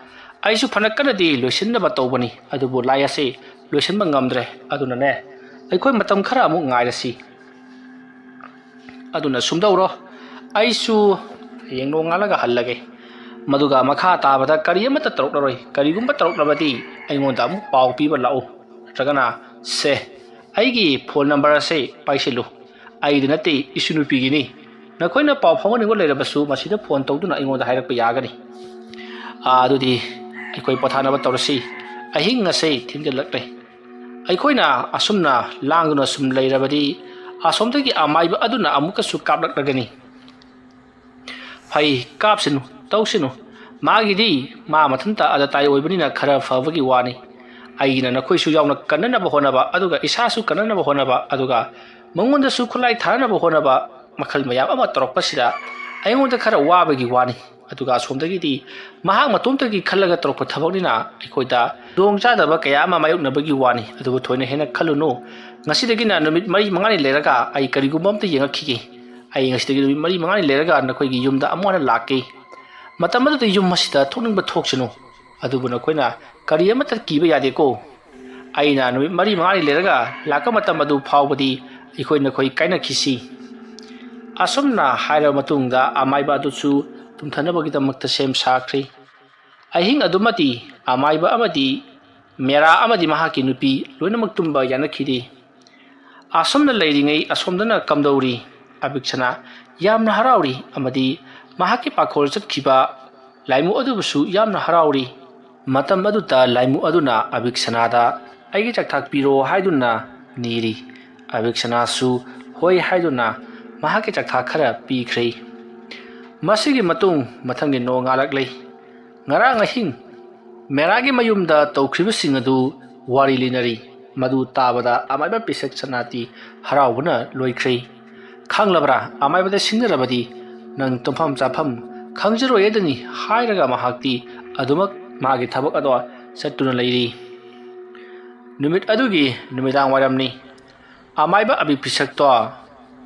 ꯑꯩꯁꯨ ꯐꯅ ꯀꯟꯅꯗꯤ ꯂꯣꯏꯁꯤꯟꯅꯕ ꯇꯧꯕꯅꯤ, ꯑꯗꯨꯕꯨ ꯂꯥꯏ ꯑꯁꯤ ꯂꯣꯏꯁꯤꯟꯕ ꯉꯝꯗ꯭ꯔꯦ꯫ ꯑꯗꯨꯅꯅꯦ, ꯑꯩꯈꯣꯏ ꯃꯇꯝ ꯈꯔ ꯑꯃꯨꯛ ꯉꯥꯏꯔꯁꯤ꯫ ꯑꯗꯨꯅ ꯁꯨꯝꯗꯧꯔꯣ, ꯑꯩꯁꯨ ꯍꯌꯦꯡ ꯅꯣꯡꯉꯥꯜꯂꯒ ꯍꯜꯂꯒꯦ꯫ ꯃꯗꯨꯒ ꯃꯈꯥ ꯇꯥꯕꯗ ꯀꯔꯤ ꯑꯃꯠꯇ ꯇꯧꯔꯛꯂꯔꯣꯏ꯫ ꯀꯔꯤꯒꯨꯝꯕ ꯇꯧꯔꯛꯂꯕꯗꯤ ꯑꯩꯉꯣꯟꯗ ꯑꯃꯨꯛ ꯄꯥꯎ ꯄꯤꯕ ꯂꯥꯛꯎ꯫ ꯅꯠꯇ꯭ꯔꯒꯅ, ꯁꯦ, ꯑꯩꯒꯤ ꯐꯣꯟ ꯅꯝꯕꯔ ꯑꯁꯦ ꯄꯥꯏꯁꯤꯜꯂꯨ꯫ ꯑꯩꯒꯤꯗꯤ ꯅꯠꯇꯦ, ꯏꯁꯨ ꯅꯨꯄꯤꯒꯤꯅꯤ꯫ ꯅꯈꯣꯏꯅ ꯄꯥꯎ ꯐꯥꯎꯍꯟꯅꯤꯡꯕ ꯂꯩꯔꯕꯁꯨ ꯃꯁꯤꯗ ꯐꯣꯟ ꯇꯧꯗꯨꯅ ꯑꯩꯉꯣꯟꯗ ꯍꯥꯏꯔꯛꯄ ꯌꯥꯒꯅꯤ꯫ ꯑꯥ, ꯑꯗꯨꯗꯤ ꯑꯩꯈꯣꯏ ꯄꯣꯊꯥꯅꯕ ꯇꯧꯔꯁꯤ꯫ ꯑꯍꯤꯡ ꯑꯁꯦ ꯊꯦꯡꯖꯤꯜꯂꯛꯂꯦ꯫ ꯑꯩꯈꯣꯏꯅ ꯑꯁꯨꯝꯅ ꯂꯥꯡꯗꯨꯅ ꯁꯨꯝ ꯂꯩꯔꯕꯗꯤ ꯑꯁꯣꯝꯗꯒꯤ ꯑꯃꯥꯏꯕ ꯑꯗꯨꯅ ꯑꯃꯨꯛꯀꯁꯨ ꯀꯥꯞꯂꯛꯂꯒꯅꯤ"꯫ "ꯐꯩ, ꯀꯥꯞꯁꯤꯅꯨ, ꯇꯧꯁꯤꯅꯨ꯫ ꯃꯥꯒꯤꯗꯤ ꯃꯥ ꯃꯊꯟꯇ ꯑꯗꯇꯥꯏ ꯑꯣꯏꯕꯅꯤꯅ ꯈꯔ ꯐꯕꯒꯤ ꯋꯥꯅꯤ꯫ ꯑꯩꯒꯤꯅ ꯅꯈꯣꯏꯁꯨ ꯌꯥꯎꯅ ꯀꯟꯅꯅꯕ ꯍꯣꯠꯅꯕ, ꯑꯗꯨꯒ ꯏꯁꯥꯁꯨ ꯀꯟꯅꯅꯕ ꯍꯣꯠꯅꯕ, ꯑꯗꯨꯒ ꯃꯉꯣꯟꯗꯁꯨ ꯈꯨꯠꯂꯥꯏ ꯊꯥꯅꯅꯕ ꯍꯣꯠꯅꯕ, ꯃꯈꯜ ꯃꯌꯥꯝ ꯑꯃ ꯇꯧꯔꯛꯄꯁꯤꯗ ꯑꯩꯉꯣꯟꯗ ꯈꯔ ꯋꯥꯕꯒꯤ ꯋꯥꯅꯤ꯫ ꯑꯗꯨꯒ ꯑꯁꯣꯝꯗꯒꯤꯗꯤ ꯃꯍꯥꯛ ꯃꯇꯣꯝꯇꯒꯤ ꯈꯜꯂꯒ ꯇꯧꯔꯛꯄ ꯊꯕꯛꯅꯤꯅ ꯑꯩꯈꯣꯏꯗ ꯈꯨꯗꯣꯡꯆꯥꯗꯕ ꯀꯌꯥ ꯑꯃ ꯃꯥꯌꯣꯛꯅꯕꯒꯤ ꯋꯥꯅꯤ꯫ ꯑꯗꯨꯕꯨ ꯊꯣꯏꯅ ꯍꯦꯟꯅ ꯈꯜꯂꯨꯅꯨ꯫ ꯉꯁꯤꯗꯒꯤꯅ ꯅꯨꯃꯤꯠ ꯃꯔꯤ ꯃꯉꯥꯅꯤ ꯂꯩꯔꯒ ꯑꯩ ꯀꯔꯤꯒꯨꯝꯕ ꯑꯝꯇ ꯌꯦꯡꯉꯛꯈꯤꯒꯦ꯫ ꯑꯩ ꯉꯁꯤꯗꯒꯤ ꯅꯨꯃꯤꯠ ꯃꯔꯤ ꯃꯉꯥꯅꯤ ꯂꯩꯔꯒ ꯅꯈꯣꯏꯒꯤ ꯌꯨꯝꯗ ꯑꯃꯨꯛ ꯍꯟꯅ ꯂꯥꯛꯀꯦ꯫ ꯃꯇꯝ ꯑꯗꯨꯗ ꯌꯨꯝ ꯑꯁꯤꯗ ꯊꯣꯛꯅꯤꯡꯕ ꯊꯣꯛꯁꯅꯨ꯫ ꯑꯗꯨꯕꯨ ꯅꯈꯣꯏꯅ ꯀꯔꯤ ꯑꯃꯠꯇ ꯀꯤꯕ ꯌꯥꯗꯦꯀꯣ꯫ ꯑꯩꯅ ꯅꯨꯃꯤꯠ ꯃꯔꯤ ꯃꯉꯥꯅꯤ ꯂꯩꯔꯒ ꯂꯥꯛꯄ ꯃꯇꯝ ꯑꯗꯨ ꯐꯥꯎꯕꯗꯤ ꯑꯩꯈꯣꯏ ꯅꯈꯣꯏ ꯀꯥꯏꯅꯈꯤꯁꯤ꯫ ꯑꯁꯨꯝꯅ ꯍꯥꯏꯔꯕ ꯃꯇꯨꯡꯗ ꯑꯃꯥꯏꯕ ꯑꯗꯨꯁꯨ ꯇꯨꯝꯊꯅꯕꯒꯤꯗꯃꯛꯇ ꯁꯦꯝ ꯁꯥꯈ꯭ꯔꯦ꯫ ꯑꯍꯤꯡ ꯑꯗꯨꯃꯗꯤ ꯑꯃꯥꯏꯕ ꯑꯃꯗꯤ ꯃꯦꯔꯥ ꯑꯃꯗꯤ ꯃꯍꯥꯛꯀꯤ ꯅꯨꯄꯤ ꯂꯣꯏꯅꯃꯛ ꯇꯨꯝꯕ ꯌꯥꯅꯈꯤꯗꯦ꯫ ꯑꯁꯨꯝꯅ ꯂꯩꯔꯤꯉꯩ ꯑꯁꯣꯝꯗꯅ ꯀꯝꯗꯧꯔꯤ? ꯑꯕꯤꯛꯁꯅꯥ ꯌꯥꯝꯅ ꯍꯔꯥꯎꯔꯤ ꯑꯃꯗꯤ ꯃꯍꯥꯛꯀꯤ ꯄꯥꯈꯣꯜ ꯆꯠꯈꯤꯕ ꯂꯥꯏꯃꯨ ꯑꯗꯨꯕꯨꯁꯨ ꯌꯥꯝꯅ ꯍꯔꯥꯎꯔꯤ꯫ ꯃꯇꯝ ꯑꯗꯨꯗ ꯂꯥꯏꯃꯨ ꯑꯗꯨꯅ ꯑꯕꯤꯛꯁꯅꯥꯗ "ꯑꯩꯒꯤ ꯆꯥꯛꯊꯥꯛ ꯄꯤꯔꯣ" ꯍꯥꯏꯗꯨꯅ ꯅꯤꯔꯤ꯫ ꯑꯕꯤꯛꯁꯅꯥꯁꯨ "ꯍꯣꯏ" ꯍꯥꯏꯗꯨꯅ ꯃꯍꯥꯛꯀꯤ ꯆꯥꯛꯊꯥꯛ ꯈꯔ ꯄꯤꯈ꯭ꯔꯦ꯫ ꯃꯁꯤꯒꯤ ꯃꯇꯨꯡ ꯃꯊꯪꯒꯤ ꯅꯣꯡꯉꯥꯜꯂꯛꯂꯦ꯫ ꯉꯔꯥꯡ ꯑꯍꯤꯡ ꯃꯦꯔꯥꯒꯤ ꯃꯌꯨꯝꯗ ꯇꯧꯈ꯭ꯔꯤꯕꯁꯤꯡ ꯑꯗꯨ ꯋꯥꯔꯤ ꯂꯤꯅꯔꯤ꯫ ꯃꯗꯨ ꯇꯥꯕꯗ ꯑꯃꯥꯏꯕ ꯄꯤꯁꯛ ꯁꯅꯥꯇꯤ ꯍꯔꯥꯎꯕꯅ ꯂꯣꯏꯈ꯭ꯔꯦ꯫ "ꯈꯪꯂꯕ꯭ꯔꯥ? ꯑꯃꯥꯏꯕꯗ ꯁꯤꯡꯅꯔꯕꯗꯤ ꯅꯪ ꯇꯨꯝꯐꯝ ꯆꯥꯐꯝ ꯈꯪꯖꯔꯣꯏ ꯑꯗꯨꯅꯤ" ꯍꯥꯏꯔꯒ ꯃꯍꯥꯛꯇꯤ ꯑꯗꯨꯃꯛ ꯃꯥꯒꯤ ꯊꯕꯛ ꯑꯗꯣ ꯆꯠꯇꯨꯅ ꯂꯩꯔꯤ꯫ ꯅꯨꯃꯤꯠ ꯑꯗꯨꯒꯤ ꯅꯨꯃꯤꯗꯥꯡ ꯋꯥꯏꯔꯝꯅꯤ꯫ ꯑꯃꯥꯏꯕ ꯑꯕꯤꯛ ꯄꯤꯁꯛꯇꯣ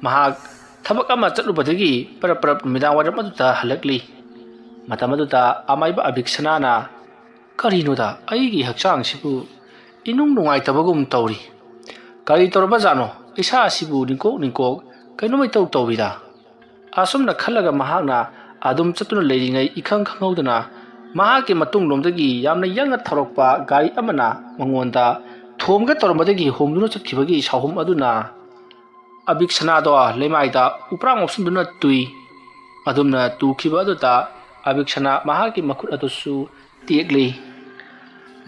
ꯃꯍꯥꯛ ꯊꯕꯛ ꯑꯃ ꯆꯠꯂꯨꯕꯗꯒꯤ ꯄꯔꯞ ꯄꯔꯞ ꯅꯨꯃꯤꯗꯥꯡ ꯋꯥꯏꯔꯝ ꯑꯗꯨꯗ ꯍꯜꯂꯛꯂꯤ꯫ ꯃꯇꯝ ꯑꯗꯨꯗ ꯑꯃꯥꯏꯕ ꯑꯕꯤꯛꯁꯅꯥꯅ, "ꯀꯔꯤꯅꯣꯗ, ꯑꯩꯒꯤ ꯍꯛꯆꯥꯡꯁꯤꯕꯨ ꯏꯅꯨꯡ ꯅꯨꯡꯉꯥꯏꯇꯕꯒꯨꯝ ꯇꯧꯔꯤ꯫ ꯀꯔꯤ ꯇꯧꯔꯕꯖꯥꯠꯅꯣ? ꯏꯁꯥ ꯑꯁꯤꯕꯨ ꯅꯤꯡꯀꯣꯛ ꯅꯤꯡꯀꯣꯛ ꯀꯩꯅꯣꯝ ꯏꯇꯧ ꯇꯧꯔꯤꯗ?" ꯑꯁꯨꯝꯅ ꯈꯜꯂꯒ ꯃꯍꯥꯛꯅ ꯑꯗꯨꯝ ꯆꯠꯇꯨꯅ ꯂꯩꯔꯤꯉꯩ ꯏꯈꯪ ꯈꯪꯍꯧꯗꯅ ꯃꯍꯥꯛꯀꯤ ꯃꯇꯨꯡꯂꯣꯝꯗꯒꯤ ꯌꯥꯝꯅ ꯌꯥꯡꯅ ꯊꯧꯔꯛꯄ ꯒꯥꯔꯤ ꯑꯃꯅ ꯃꯉꯣꯟꯗ ꯊꯣꯝꯒꯦ ꯇꯧꯔꯝꯕꯗꯒꯤ ꯍꯣꯝꯗꯨꯅ ꯆꯠꯈꯤꯕꯒꯤ ꯁꯥꯍꯨꯝ ꯑꯗꯨꯅ ꯑꯕꯤꯛꯁꯅꯥꯗꯣ ꯂꯩꯃꯥꯏꯗ ꯎꯄ꯭ꯔꯥꯡ ꯑꯣꯞꯁꯤꯟꯗꯨꯅ ꯇꯨꯏ꯫ ꯑꯗꯨꯝꯅ ꯇꯨꯈꯤꯕ ꯑꯗꯨꯗ ꯑꯕꯤꯛꯁꯅꯥ ꯃꯍꯥꯛꯀꯤ ꯃꯈꯨꯠ ꯑꯗꯨꯁꯨ ꯇꯦꯛꯂꯤ꯫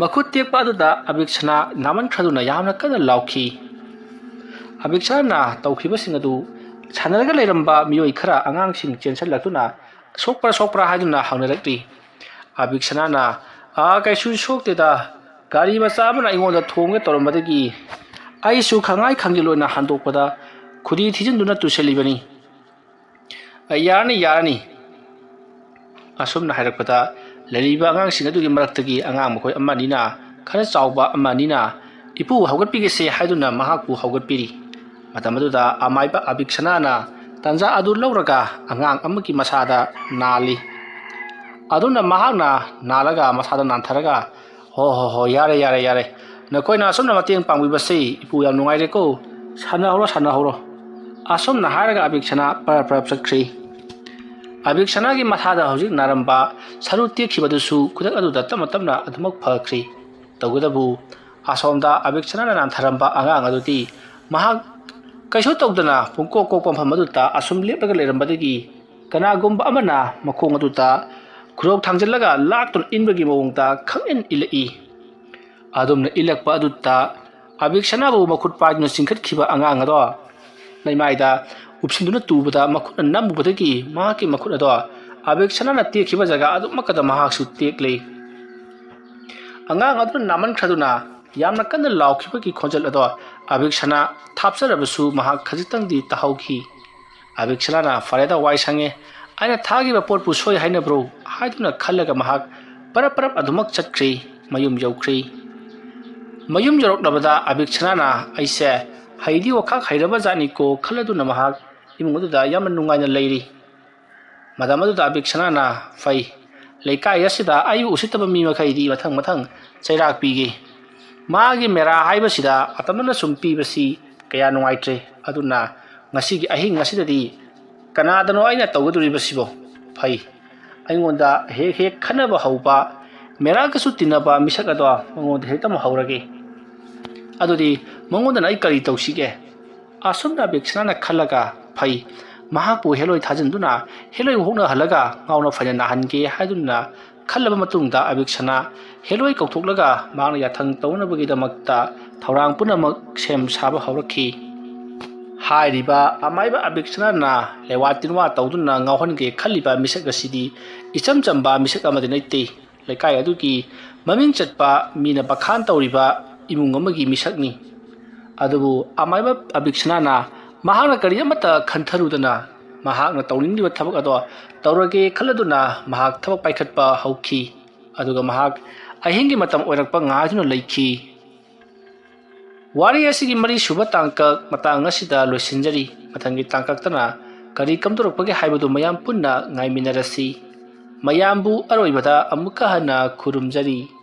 ꯃꯈꯨꯠ ꯇꯦꯛꯄ ꯑꯗꯨꯗ ꯑꯕꯤꯛꯁꯅꯥ ꯅꯥꯃꯟꯈ꯭ꯔꯗꯨꯅ ꯌꯥꯝꯅ ꯀꯟꯅ ꯂꯥꯎꯈꯤ꯫ ꯑꯕꯤꯛꯁꯅꯥꯅ ꯇꯧꯈꯤꯕꯁꯤꯡ ꯑꯗꯨ ꯁꯥꯟꯅꯔꯒ ꯂꯩꯔꯝꯕ ꯃꯤꯑꯣꯏ ꯈꯔ ꯑꯉꯥꯡꯁꯤꯡ ꯆꯦꯟꯁꯤꯜꯂꯛꯇꯨꯅ "ꯁꯣꯛꯄ꯭ꯔꯥ, ꯁꯣꯛꯄ꯭ꯔꯥ?" ꯍꯥꯏꯗꯨꯅ ꯍꯪꯅꯔꯛꯂꯤ꯫ ꯑꯕꯤꯛꯁꯅꯥꯅ, "ꯑꯥ, ꯀꯩꯁꯨ ꯁꯣꯛꯇꯦꯗ, ꯒꯥꯔꯤ ꯃꯆꯥ ꯑꯃꯅ ꯑꯩꯉꯣꯟꯗ ꯊꯣꯝꯒꯦ ꯇꯧꯔꯝꯕꯗꯒꯤ ꯑꯩꯁꯨ ꯈꯪꯉꯥꯏ ꯈꯪꯖꯤꯜ ꯑꯣꯏꯅ ꯍꯟꯗꯣꯛꯄꯗ ꯈꯨꯗꯤ ꯊꯤꯖꯤꯟꯗꯨꯅ ꯇꯨꯁꯤꯜꯂꯤꯕꯅꯤ꯫" "ꯑ, ꯌꯥꯔꯅꯤ, ꯌꯥꯔꯅꯤ꯫ ꯑꯁꯨꯝꯅ ꯍꯥꯏꯔꯛꯄꯗ, ꯂꯩꯔꯤꯕ ꯑꯉꯥꯡꯁꯤꯡ ꯑꯗꯨꯒꯤ ꯃꯔꯛꯇꯒꯤ ꯑꯉꯥꯡ ꯃꯈꯣꯏ ꯑꯃꯅꯤꯅ, ꯈꯔ ꯆꯥꯎꯕ ꯑꯃꯅꯤꯅ, "ꯏꯄꯨ, ꯍꯧꯒꯠꯄꯤꯒꯦꯁꯦ" ꯍꯥꯏꯗꯨꯅ ꯃꯍꯥꯛꯄꯨ ꯍꯧꯒꯠꯄꯤꯔꯤ꯫ ꯃꯇꯝ ꯑꯗꯨꯗ ꯑꯃꯥꯏꯕ ꯑꯕꯤꯛꯁꯅꯥꯅ ꯇꯥꯟꯖꯥ ꯑꯗꯨ ꯂꯧꯔꯒ ꯑꯉꯥꯡ ꯑꯃꯒꯤ ꯃꯁꯥꯗ ꯅꯥꯜꯂꯤ꯫ ꯑꯗꯨꯅ ꯃꯍꯥꯛꯅ ꯅꯥꯜꯂꯒ ꯃꯁꯥꯗ ꯅꯥꯟꯊꯔꯒ, "ꯍꯣ, ꯍꯣ, ꯍꯣ, ꯌꯥꯔꯦ, ꯌꯥꯔꯦ, ꯌꯥꯔꯦ꯫ ꯅꯈꯣꯏꯅ ꯑꯁꯨꯝꯅ ꯃꯇꯦꯡ ꯄꯥꯡꯕꯤꯕꯁꯦ ꯏꯄꯨ ꯌꯥꯝ ꯅꯨꯡꯉꯥꯏꯔꯦꯀꯣ꯫ ꯁꯥꯟꯅꯍꯧꯔꯣ, ꯁꯥꯟꯅꯍꯧꯔꯣ"꯫ ꯑꯁꯨꯝꯅ ꯍꯥꯏꯔꯒ ꯑꯕꯤꯛꯁꯅꯥ ꯄꯔꯞ ꯄꯔꯞ ꯆꯠꯈ꯭ꯔꯤ꯫ ꯑꯕꯤꯛꯁꯅꯥꯒꯤ ꯃꯁꯥꯗ ꯍꯧꯖꯤꯛ ꯅꯥꯔꯝꯕ ꯁꯔꯨ ꯇꯦꯛꯈꯤꯕꯗꯨꯁꯨ ꯈꯨꯗꯛ ꯑꯗꯨꯗ ꯇꯞꯅ ꯇꯞꯅ ꯑꯗꯨꯃꯛ ꯐꯈ꯭ꯔꯤ꯫ ꯇꯧꯕꯇꯕꯨ ꯑꯁꯣꯝꯗ ꯑꯕꯤꯛꯁꯅꯥꯅ ꯅꯥꯟꯊꯔꯝꯕ ꯑꯉꯥꯡ ꯑꯗꯨꯗꯤ ꯃꯍꯥꯛ ꯀꯩꯁꯨ ꯇꯧꯗꯅ ꯄꯨꯡꯀꯣꯛ ꯀꯣꯛꯄ ꯃꯐꯝ ꯑꯗꯨꯗ ꯑꯁꯨꯝ ꯂꯦꯞꯂꯒ ꯂꯩꯔꯝꯕꯗꯒꯤ ꯀꯅꯥꯒꯨꯝꯕ ꯑꯃꯅ ꯃꯈꯣꯡ ꯑꯗꯨꯗ ꯈꯨꯔꯧ ꯊꯥꯡꯖꯤꯜꯂꯒ ꯂꯥꯛꯇꯨꯅ ꯏꯟꯕꯒꯤ ꯃꯑꯣꯡꯗ ꯈꯪꯏꯟ ꯏꯜꯂꯛꯏ꯫ ꯑꯗꯨꯝꯅ ꯏꯜꯂꯛꯄ ꯑꯗꯨꯗ ꯑꯕꯤꯛꯁꯅꯥꯕꯨ ꯃꯈꯨꯠ ꯄꯥꯏꯗꯨꯅ ꯆꯤꯡꯈꯠꯈꯤꯕ ꯑꯉꯥꯡ ꯑꯗꯣ ꯂꯩꯃꯥꯏꯗ ꯎꯞꯁꯤꯟꯗꯨꯅ ꯇꯨꯕꯗ ꯃꯈꯨꯠꯅ ꯅꯝꯃꯨꯕꯗꯒꯤ ꯃꯍꯥꯛꯀꯤ ꯃꯈꯨꯠ ꯑꯗꯣ ꯑꯕꯤꯛꯁꯅꯥꯅ ꯇꯦꯛꯈꯤꯕ ꯖꯒꯥ ꯑꯗꯨꯃꯛꯀꯗ ꯃꯍꯥꯛꯁꯨ ꯇꯦꯛꯂꯤ꯫ ꯑꯉꯥꯡ ꯑꯗꯨꯅ ꯅꯥꯃꯟꯈ꯭ꯔꯗꯨꯅ ꯌꯥꯝꯅ ꯀꯟꯅ ꯂꯥꯎꯈꯤꯕꯒꯤ ꯈꯣꯟꯖꯦꯜ ꯑꯗꯣ ꯑꯕꯤꯛꯁꯅꯥ ꯊꯥꯞꯆꯔꯕꯁꯨ ꯃꯍꯥꯛ ꯈꯖꯤꯛꯇꯪꯗꯤ ꯇꯥꯍꯧꯈꯤ꯫ ꯑꯕꯤꯛꯁꯅꯥꯅ "ꯐꯔꯦꯗ, ꯋꯥꯏ ꯁꯪꯉꯦ, ꯑꯩꯅ ꯊꯥꯈꯤꯕ ꯄꯣꯠꯄꯨ ꯁꯣꯏ ꯍꯥꯏꯅꯕ꯭ꯔꯣ?" ꯍꯥꯏꯗꯨꯅ ꯈꯜꯂꯒ ꯃꯍꯥꯛ ꯄꯔꯞ ꯄꯔꯞ ꯑꯗꯨꯃꯛ ꯆꯠꯈ꯭ꯔꯤ꯫ ꯃꯌꯨꯝ ꯌꯧꯈ꯭ꯔꯤ꯫ ꯃꯌꯨꯝ ꯌꯧꯔꯛꯂꯕꯗ ꯑꯕꯤꯛꯁꯅꯥꯅ "ꯑꯩꯁꯦ ꯍꯩꯗꯤ ꯑꯣꯈꯥꯛ ꯍꯩꯔꯕ ꯖꯥꯠꯅꯤꯀꯣ" ꯈꯜꯂꯗꯨꯅ ꯃꯍꯥꯛ ꯏꯃꯨꯡ ꯑꯗꯨꯗ ꯌꯥꯝꯅ ꯅꯨꯡꯉꯥꯏꯅ ꯂꯩꯔꯤ꯫ ꯃꯇꯝ ꯑꯗꯨꯗ ꯑꯕꯤꯛꯁꯅꯥꯅ "ꯐꯩ, ꯂꯩꯀꯥꯏ ꯑꯁꯤꯗ ꯑꯩꯕꯨ ꯎꯁꯤꯠꯇꯕ ꯃꯤ ꯃꯈꯩꯗꯤ ꯃꯊꯪ ꯃꯊꯪ ꯆꯩꯔꯥꯛ ꯄꯤꯒꯦ꯫ ꯃꯥꯒꯤ ꯃꯦꯔꯥ ꯍꯥꯏꯕꯁꯤꯗ ꯑꯇꯝꯅꯅ ꯁꯨꯝ ꯄꯤꯕꯁꯤ ꯀꯌꯥ ꯅꯨꯡꯉꯥꯏꯇ꯭ꯔꯦ꯫ ꯑꯗꯨꯅ ꯉꯁꯤꯒꯤ ꯑꯍꯤꯡ ꯑꯁꯤꯗꯗꯤ ꯀꯅꯥꯗꯅꯣ ꯑꯩꯅ ꯇꯧꯒꯗꯧꯔꯤꯕꯁꯤꯕꯣ? ꯐꯩ, ꯑꯩꯉꯣꯟꯗ ꯍꯦꯛ ꯍꯦꯛ ꯈꯟꯅꯕ ꯍꯧꯕ, ꯃꯦꯔꯥꯒꯁꯨ ꯇꯤꯟꯅꯕ ꯃꯤꯁꯛ ꯑꯗꯣ ꯃꯉꯣꯟꯗ ꯍꯦꯛꯇꯃꯛ ꯍꯧꯔꯒꯦ꯫ ꯑꯗꯨꯗꯤ ꯃꯉꯣꯟꯗꯅ ꯑꯩ ꯀꯔꯤ ꯇꯧꯁꯤꯒꯦ?" ꯑꯁꯨꯝꯅ ꯕꯤꯛꯁꯅꯥꯅ ꯈꯜꯂꯒ, "ꯐꯩ, ꯃꯍꯥꯛꯄꯨ ꯍꯦꯂꯣꯏ ꯊꯥꯖꯤꯟꯗꯨꯅ ꯍꯦꯂꯣꯏ ꯍꯣꯛꯅꯍꯜꯂꯒ ꯉꯥꯎꯅ ꯐꯩꯅ ꯅꯥꯍꯟꯒꯦ" ꯍꯥꯏꯗꯨꯅ ꯈꯜꯂꯕ ꯃꯇꯨꯡꯗ ꯑꯕꯤꯛꯁꯅꯥ ꯍꯦꯂꯣꯏ ꯀꯧꯊꯣꯛꯂꯒ ꯃꯍꯥꯛꯅ ꯌꯥꯊꯪ ꯇꯧꯅꯕꯒꯤꯗꯃꯛꯇ ꯊꯧꯔꯥꯡ ꯄꯨꯝꯅꯃꯛ ꯁꯦꯝ ꯁꯥꯕ ꯍꯧꯔꯛꯈꯤ꯫ ꯍꯥꯏꯔꯤꯕ ꯑꯃꯥꯏꯕ ꯑꯕꯤꯛꯁꯅꯥꯅ ꯂꯦꯋꯥ ꯇꯤꯟꯋꯥ ꯇꯧꯗꯨꯅ ꯉꯥꯎꯍꯟꯒꯦ ꯈꯜꯂꯤꯕ ꯃꯤꯁꯛ ꯑꯁꯤꯗꯤ ꯏꯆꯝ ꯆꯝꯕ ꯃꯤꯁꯛ ꯑꯃꯗꯤ ꯅꯠꯇꯦ꯫ ꯂꯩꯀꯥꯏ ꯑꯗꯨꯒꯤ ꯃꯃꯤꯡ ꯆꯠꯄ ꯃꯤꯅ ꯕꯈꯥꯟ ꯇꯧꯔꯤꯕ ꯏꯃꯨꯡ ꯑꯃꯒꯤ ꯃꯤꯁꯛꯅꯤ꯫ ꯑꯗꯨꯕꯨ ꯑꯃꯥꯏꯕ ꯑꯕꯤꯛꯁꯅꯥꯅ ꯃꯍꯥꯛꯅ ꯀꯔꯤ ꯑꯃꯠꯇ ꯈꯟꯊꯔꯨꯗꯅ ꯃꯍꯥꯛꯅ ꯇꯧꯅꯤꯡꯂꯤꯕ ꯊꯕꯛ ꯑꯗꯣ ꯇꯧꯔꯒꯦ ꯈꯜꯂꯗꯨꯅ ꯃꯍꯥꯛ ꯊꯕꯛ ꯄꯥꯏꯈꯠꯄ ꯍꯧꯈꯤ꯫ ꯑꯗꯨꯒ ꯃꯍꯥꯛ ꯑꯍꯤꯡꯒꯤ ꯃꯇꯝ ꯑꯣꯏꯔꯛꯄ ꯉꯥꯏꯗꯨꯅ ꯂꯩꯈꯤ꯫ ꯋꯥꯔꯤ ꯑꯁꯤꯒꯤ ꯃꯔꯤꯁꯨꯕ ꯇꯥꯡꯀꯛ ꯃꯇꯥꯡ ꯑꯁꯤꯗ ꯂꯣꯏꯁꯤꯟꯖꯔꯤ꯫ ꯃꯊꯪꯒꯤ ꯇꯥꯡꯀꯛꯇꯅ ꯀꯔꯤ ꯀꯝꯗꯧꯔꯛꯄꯒꯦ ꯍꯥꯏꯕꯗꯨ ꯃꯌꯥꯝ ꯄꯨꯟꯅ ꯉꯥꯏꯃꯤꯟꯅꯔꯁꯤ꯫ ꯃꯌꯥꯝꯕꯨ ꯑꯔꯣꯏꯕꯗ ꯑꯃꯨꯛꯀ ꯍꯟꯅ ꯈꯨꯔꯨꯝꯖꯔꯤ꯫